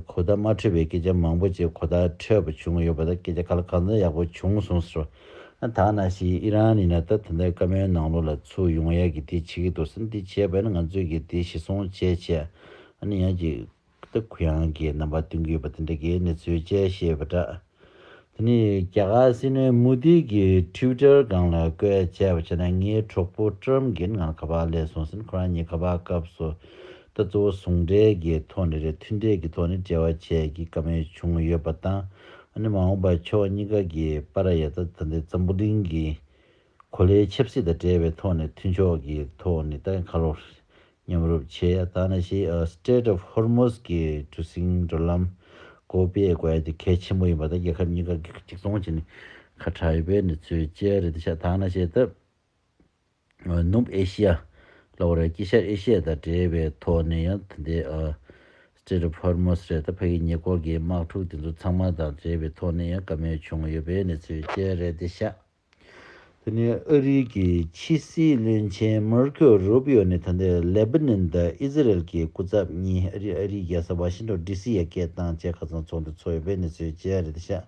གོ་བརྡ་མ་འཕྲོད་པའི་སྐད་ཆ་མང་པོ་ཅིག་གོ་བརྡ་འཕྲོད་པ་བྱུང་ཡོད་པ། ད་སྐད་ཆ་ག་ལ་གང་འཚམ་ཡག་པོ་བྱུང་སོང་ཟེར་བ། ཨ་ད་ནང་བཞིན་ཨི་རན་ཡིན་ན་ད་ད་ལྟའི་བཀའ་མོལ་ནང་ལོགས་ལ་ཚུར་ཡོང་ཡག་གི་དེ་བྱེད་ཀྱི་འདུག་ཟེར། འདི་བྱས་པ་ཡིན་ན་ང་ཚོས་ཀྱི་དེ་གཞི་བཟུང་བྱས་བྱས། ཨ་ནི་ཡང་ཅིག་ད་གུ་ཡངས་ཀྱི་རྣམ་པ་སྟོན་གྱི་ཡོད་པ་དེ་འདྲ་གི་གནས་ཚུལ་བཅས་བཤད་པ་འདྲ། དེ་ནས་རྒྱ་གར་སྲིད་བློན་མོ་དི་གིས་ཊི་ཝི་ཊར་སྒང་ལ་བཀོད་བྱས་པ་བྱས་ན། ངའི་གྲོགས་པོ་ཀྲམ་གྱིས་ང་ལ་ཁ་པར་སླེབས་སོང་ཟེར། ཁོ་རང་གཉིས་ཁ་པར་སྐབས་སུ་ད་གཙོ་བོ་ཟུང་འབྲེལ་གྱི་ཐོག་ནས་རེད། མཐུན་འབྲེལ་གྱི་ཐོག་ནས་འབྲེལ་བ་བྱས་ཀྱི་བཀའ་མོལ་བྱུང་ཡོད་པ་དང་། ཨ་ནི་མ་འོངས་པར་ཕྱོགས་གཉིས་ཀ་གི་བར་ཡ་ད་ད་ལྟའི་འཛམ་བུ་གླིང་གི་གོ་ལའི་ཆབ་སྲིད་དང་འབྲེལ་བའི་ཐོག་ནས་མཐུན་ཕྱོགས་ཀྱི་ཐོག་ནས་ད་ཁ་ལོར་མཉམ་རུབ་བྱས། ད་ནང་བཞིན་ཨ་Strait of Hormuz་གི་གྲུ་གཟིངས་འགྲོ་ལམ་སྒོ་ཕྱེ་དགོས་ཡ་དེ་གལ་ཆེན་པོ་ཡིན་པ། ད་རྒྱལ་ཁབ་གཉིས་ཀ་གཅིག་མཚུངས་བྱས་ནས་ཁ་བྲལ་ཡོད་པའི་གནས་ཚུལ་བཅས་རེད་ཤག་ད་ནང་བཞིན་ད་ནུབ་ཨེ་ཤི་ཡ་ལབ་དགོས་རེད། དཀྱིལ་ཤར་ཨེ་ཤི་ཡ་དང་འབྲེལ་བའི་ཐོག་ནས་ཡང་དེ་འདྲའི་ཨ་Strait of Hormuz་རེད། ད་ཕ་གི་ཉེ་འཁོར་གྱི་དམག་འཁྲུག་དེ་ཚོ་ཚང་མ་དང་འབྲེལ་བའི་ཐོག་ནས་ཡང་བཀའ་མོལ་བྱུང་ཡོད་པའི་གནས་ཚུལ་བཅས་རེད་ཤག་དེ་ནས་ཨ་རིའི་གི་ཕྱི་སྲིད་བློན་ཆེན་མར་ཀོ་རུ་པི་ཡོ་ནས་ད་ལྟའི་ལེ་བྷ་ནན་དང་ཨི་ཟི་རལ་གྱི་སྐུ་ཚབ་གཉིས། ཨ་རི་ཨ་རིའི་རྒྱལ་ས་ཝ་ཤིང་ཊོན་ཌི་སི་ཡར་སྐད་བཏང་བྱས་ཁ་སང་ཚོགས་འདུ་ཚོགས་ཡོད་པའི་གནས་ཚུལ་བཅས་རེད་ཤག་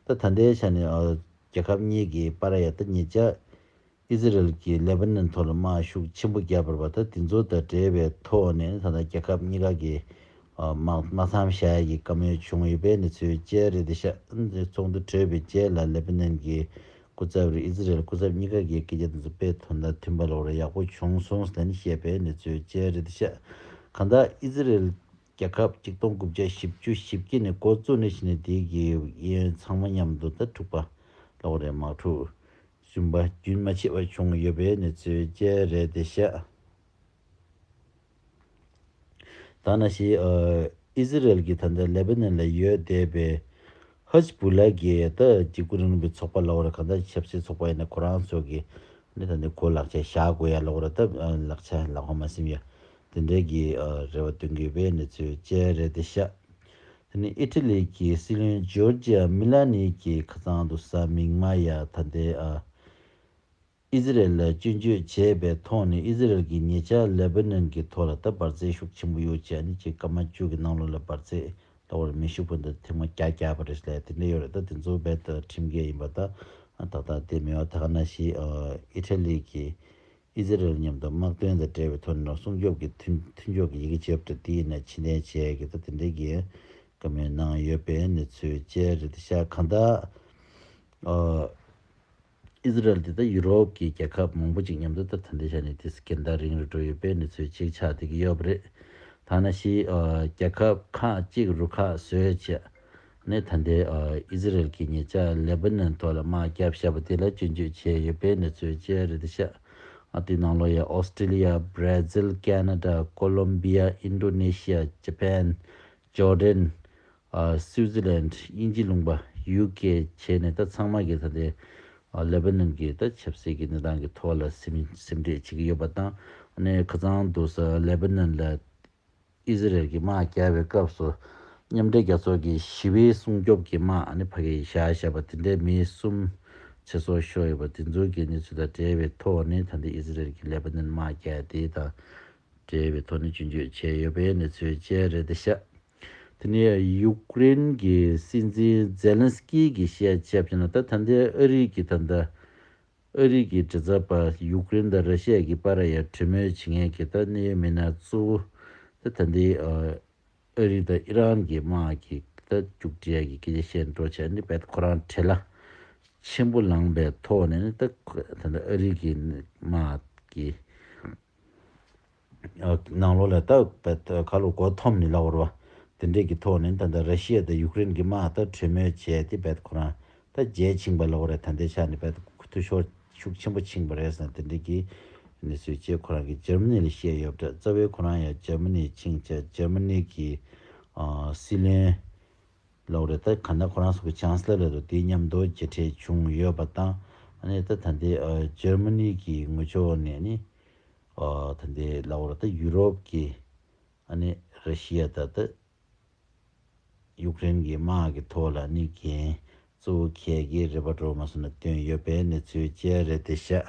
ད་ད་ལྟའི་ཆ་ནས་ཨ་རྒྱལ་ཁབ་གཉིས་ཀྱི་བར་ཡ་ད་ཉེ་ཆར་ཨི་ཟི་རལ་གྱིས་ལེ་བྷ་ནན་ཐོག་ལ་དམག་ཤུགས་ཆེན་པོ་བརྒྱབ་པ་རེད་པ། ད་དེ་ཚོ་དང་འབྲེལ་བའི་ཐོག་ནས་ད་ལྟ་རྒྱལ་ཁབ་གཉིས་ཀ་གི་ཨ་དམག་དམག་མཚམས་བཞག་ཡ་གི་བཀའ་མོལ་བྱུང་ཡོད་པའི་གནས་ཚུལ་བཅས་རེད་ཤག་ཚོགས་འདུ་གྲོལ་བའི་རྗེས་ལ་ལེ་བྷ་ནན་གྱི་སྐུ་ཚབ་རེད། ཨི་ཟི་རལ་སྐུ་ཚབ་གཉིས་ཀ་གི་སྐད་ཆ་དེ་ཚོ་དཔེ་དོན་དང་མཐུན་པ་ལོག་རེད། ཡག་པོ་བྱུང་སོང་ཟེར་ནས་བཤད་པའི་གནས་ཚུལ་བཅས་རེད་ཤག་གང་ལྟར་ཨི་ཟི་རལ་རྒྱལ་ཁབ་གཅིག་སྟོང་དགུ་བརྒྱ་བཞི་བཅུ་ཞེ་གཅིག་ནས་འགོ་བཙུགས་ནས་བྱས་ནས་དེ་གི་གཡས་གཡོན་ཚང་མ་མཉམ་དུ་ད་འཁྲུག་པ་ལོག་རེད། དམག་འཁྲུག་གཞོན་པ་རྒྱུན་མ་ཆད་པ་བྱུང་ཡོད་པའི་གནས་ཚུལ་བཅས་རེད་ཤག་ད་ནང་བཞིན་ཨ་ཨི་ཟི་རལ་གྱི་ད་ལྟ་ལེ་བྷ་ནན་ལ་ཡོད་བསྡད་པའི་ཧ་ཇི་བུ་ལ་གི་ད་འཇིགས་སྐུལ་རིང་ལུགས་པའི་ཚོགས་པ་ལབ་དགོས་རེད། གང་ལྟར་ཆབ་སྲིད་ཚོགས་པ་ཡིན་ན་ཁོ་རང་ཚོ་གི་ནི་ད་ནི་གོ་ལག་ཆ་བཞག་དགོས་ཡ་ལབ་དགོས་རེད། ད་ལག་ཆ་ལག་པ་མ་ཟིན་ཡ་དེ་འདྲའི་གི་རེ་བ་འདོན་གྱི་ཡོད་པའི་གནས་ཚུལ་བཅས་རེད་ཤག་དེ་ནི་ཨི་ཊ་ལི་གི་སྲིད་བློན་ཇོར་ཇི་ཡ་མི་ལ་ནི་གིས་ཁ་སང་དུ་གཟའ་མིག་དམར་ཡ་ད་ལྟའི་ཨ། ཨི་ཟི་རལ་ལ་སྐྱོན་བརྗོད་བྱས་པའི་ཐོག་ནས་ཨི་ཟི་རལ་གྱིས་ཉེ་ཆར་ལེ་བྷ་ནན་གྱི་ཐོག་ལ་ད་འབར་རྫས་ཤུགས་ཆེན་པོ་ཡོད་ཅེས་ནི་ཅིག་སྐར་མ་བཅུ་གི་ནང་ལོགས་ལ་འབར་རྫས་ལྟ་བུར་མེ་ཤུགས་འཕུར་མདའ་ཐེངས་མ་བརྒྱ་བརྒྱབ་པ་རེད་ལབ་དེ་འདྲ་ཡོད་རེད། ད་དེ་ཚོ་རྦད་དེ་ཁྲིམས་འགལ་ཡིན་པ་ད་ཏག་ཏག་བསྡད་མེད་པ། ད་ག་ནང་བཞིན་ཨི་ཊ་ལི་གིས་ཨི་ཟི་རལ་མཉམ་དུ་དམག་དོན་དང་འབྲེལ་བའི་ཐོག་ནས་སྲུང་སྐྱོབ་ཀྱི་མཐུན་མཐུན་ཕྱོགས་ཀྱི་ཡི་གེ་བརྗེ་པོ་དེ་ཡིན་ན་ཕྱིར་འཐེན་བྱས་ཀྱི་ད་དེ་འདྲའི་གི་བཀའ་མོལ་གནང་ཡོད་པའི་གནས་ཚུལ་བཅས་རེད་ཤག་གང་ལྟར་ཨི་ཟི་རལ་དེ་ད་ཡུ་རོབ་ཀྱི་རྒྱལ་ཁབ་མང་པོ་ཅིག་མཉམ་དུ་ད་ད་ལྟའི་ཆ་ནས་དེ་སྐད་བརྡ་རིང་རུ་འགྲོ་ཡོད་པའི་གནས་ཚུལ་ཅིག་ཆགས་བསྡད་ཀྱི་ཡོད་པ་རེད། ད་ནང་བཞིན་ཨ་རྒྱལ་ཁབ་ཁག་ཅིག་རུ་ཁག་བཟོས་བྱས་ནས་ད་ལྟའི་ཨ་ཨི་ཟི་རལ་གྱིས་ཉེ་ཆར་ལེ་བྷ་ནན་ཐོག་ལ་དམག་བརྒྱབ་བཞག་པ་དེ་ལ་སྐྱོན་བརྗོད་བྱས་ཡོད་པའི་གནས་ཚུལ་བཅས་རེད་ཤག་ཨ་དེའི་ནང་ལོགས་ཡ་ཨོ་སི་ཀྲི་ལི་ཡ། བྷ་ར་ཟིལ། ཁེ་ན་ཌ། ཀོ་ལོམ་བི་ཡ། ཨིན་ཌོ་ནེ་ཤི་ཡ། ཇ་པན། ཇོར་ཌན། ཨ་སུའུ་ཛི་ལན། དབྱིན་ཇི་ལུང་པ། ཡུ་ཀེ་བྱས་ནས་ད་ཚང་མ་གིས་ད་ལྟའི་ཨ་ལེ་བྷ་ནན་གྱི་ད་ཆབ་སྲིད་ཀྱི་གནས་སྟངས་ཀྱི་ཐོག་ལ་སེམས་སེམས་ཁྲལ་བྱེད་ཀྱི་ཡོད་པ་དང་། ཨ་ནི་ཁ་སང་དུས་ལེ་བྷ་ནན་ལ་ཨི་ཟི་རལ་གྱི་དམག་བརྒྱབ་པའི་སྐབས་སུ་མཉམ་འབྲེལ་རྒྱལ་ཚོགས་ཀྱི་ཞི་བའི་སྲུང་སྐྱོབ་ཀྱི་དམག་ཨ་ནི་ཕ་གིར་བཞག་བཞག་པ་དེ་འདྲའི་མི་གསུམ་ཚེ་སྲོག་ཤོར་ཡོད་པ་དེ་ཚོ་གི་གནས་ཚུལ་དང་འབྲེལ་བའི་ཐོག་ནས་ད་ལྟ་ཨི་ཟི་རལ་གྱིས་ལེ་བྷ་ནན་དམག་བརྒྱབ་དེ་དང་འབྲེལ་བའི་ཐོག་ནས་སྐྱོན་བརྗོད་བྱས་ཡོད་པའི་གནས་ཚུལ་བཅས་རེད་ཤག་དེ་ནས་ཡུཀ་རེན་གྱི་སྲིད་འཛིན་ཛེ་ལན་སི་ཀི་གིས་བཤད་བྱས་པ་ཡིན་ན། ད་ད་ལྟའི་ཨ་རི་གི་ད་ལྟ་ཨ་རི་གི་མགྲིན་ཚབ་པ་ཡུཀ་རེན་དང་ར་ཤི་ཡ་གི་བར་ཡ་གྲོས་མོལ་བྱེད་མཁན་གྱི་ད་གནད་ཡོད་མི་སྣ་གཙོ་བོ་ད་ད་ལྟའི་ཨ་རི་དང་ཨི་རན་གྱི་དམག་གི་ད་མཇུག་སྒྲིལ་ཡ་གི་སྐད་ཆ་བཤད་འགྲོ་བྱས་ནས། རྦད་ཁོ་རང་བྲེལ་བ་ཆེན་པོ་ལངས་པའི་ཐོག་ནས་ནི། ད་ད་ལྟ་ཨ་རི་གི་དམག་གི་ནང་ལོགས་ལ་ད་རྦད་ཁ་ལོ་མགོ་འཐོམ་ནས་ལབ་དགོས་རེད་པ། དེ་འདྲས་ཀྱི་ཐོག་ནས་ད་ལྟ་ར་ཤི་ཡ་དང་ཡུཀ་རེན་གྱི་དམག་ད་གྲོས་མོལ་བྱས་ཏེ། རྦད་ཁོ་རང་ད་རྒྱལ་ཕྱིན་པ་ལབ་དགོས་རེད། ད་ལྟའི་ཆ་ནས་རྦད་འཐུས་ཤོར་ཤུགས་ཆེན་པོ་ཕྱིན་པ་རེད་ཟེར་ན། དེ་འདྲས་ཀྱི་གནས་ཚུལ་བཅས་ཁོ་རང་གིས་འཇར་མ་ནི་ལ་བཤད་ཡོད་པ་འདྲ། རྩ་བའི་ཁོ་རང་ཡང་འཇར་མ་ནི་ཕྱིན་བྱས། འཇར་མ་ནི་གི་ཨ་སྲིད་བློན་ལབ་དགོས་རེད། ད་ག་ན་ཁོ་རང་ཚོ་གི་ཆང་སི་ལར་ལབ་འདུག་དེ་མཉམ་དུ་མཇལ་འཕྲད་བྱུང་ཡོད་པ་དང་། ཨ་ནི་ད་ད་ལྟའི་ཨ་འཇར་མ་ནི་གི་ངོས་ཕྱོགས་ནས་ནི། ཨ་ད་ལྟའི་ལབ་དགོས་རེད། ད་ཡུ་རོབ་ཀྱི་ཨ་ནི་ར་ཤི་ཡ་དང་ད་ཡུཀ་རེན་གྱི་དམག་གི་ཐོག་ལ་ནི་འགན་གཙོ་བོ་འཁྱེར་གྱི་རེད་པ་འདྲ་མ་སོང་ན་བཏོན་ཡོད་པའི་གནས་ཚུལ་བཅས་རེད་དེ་ཤག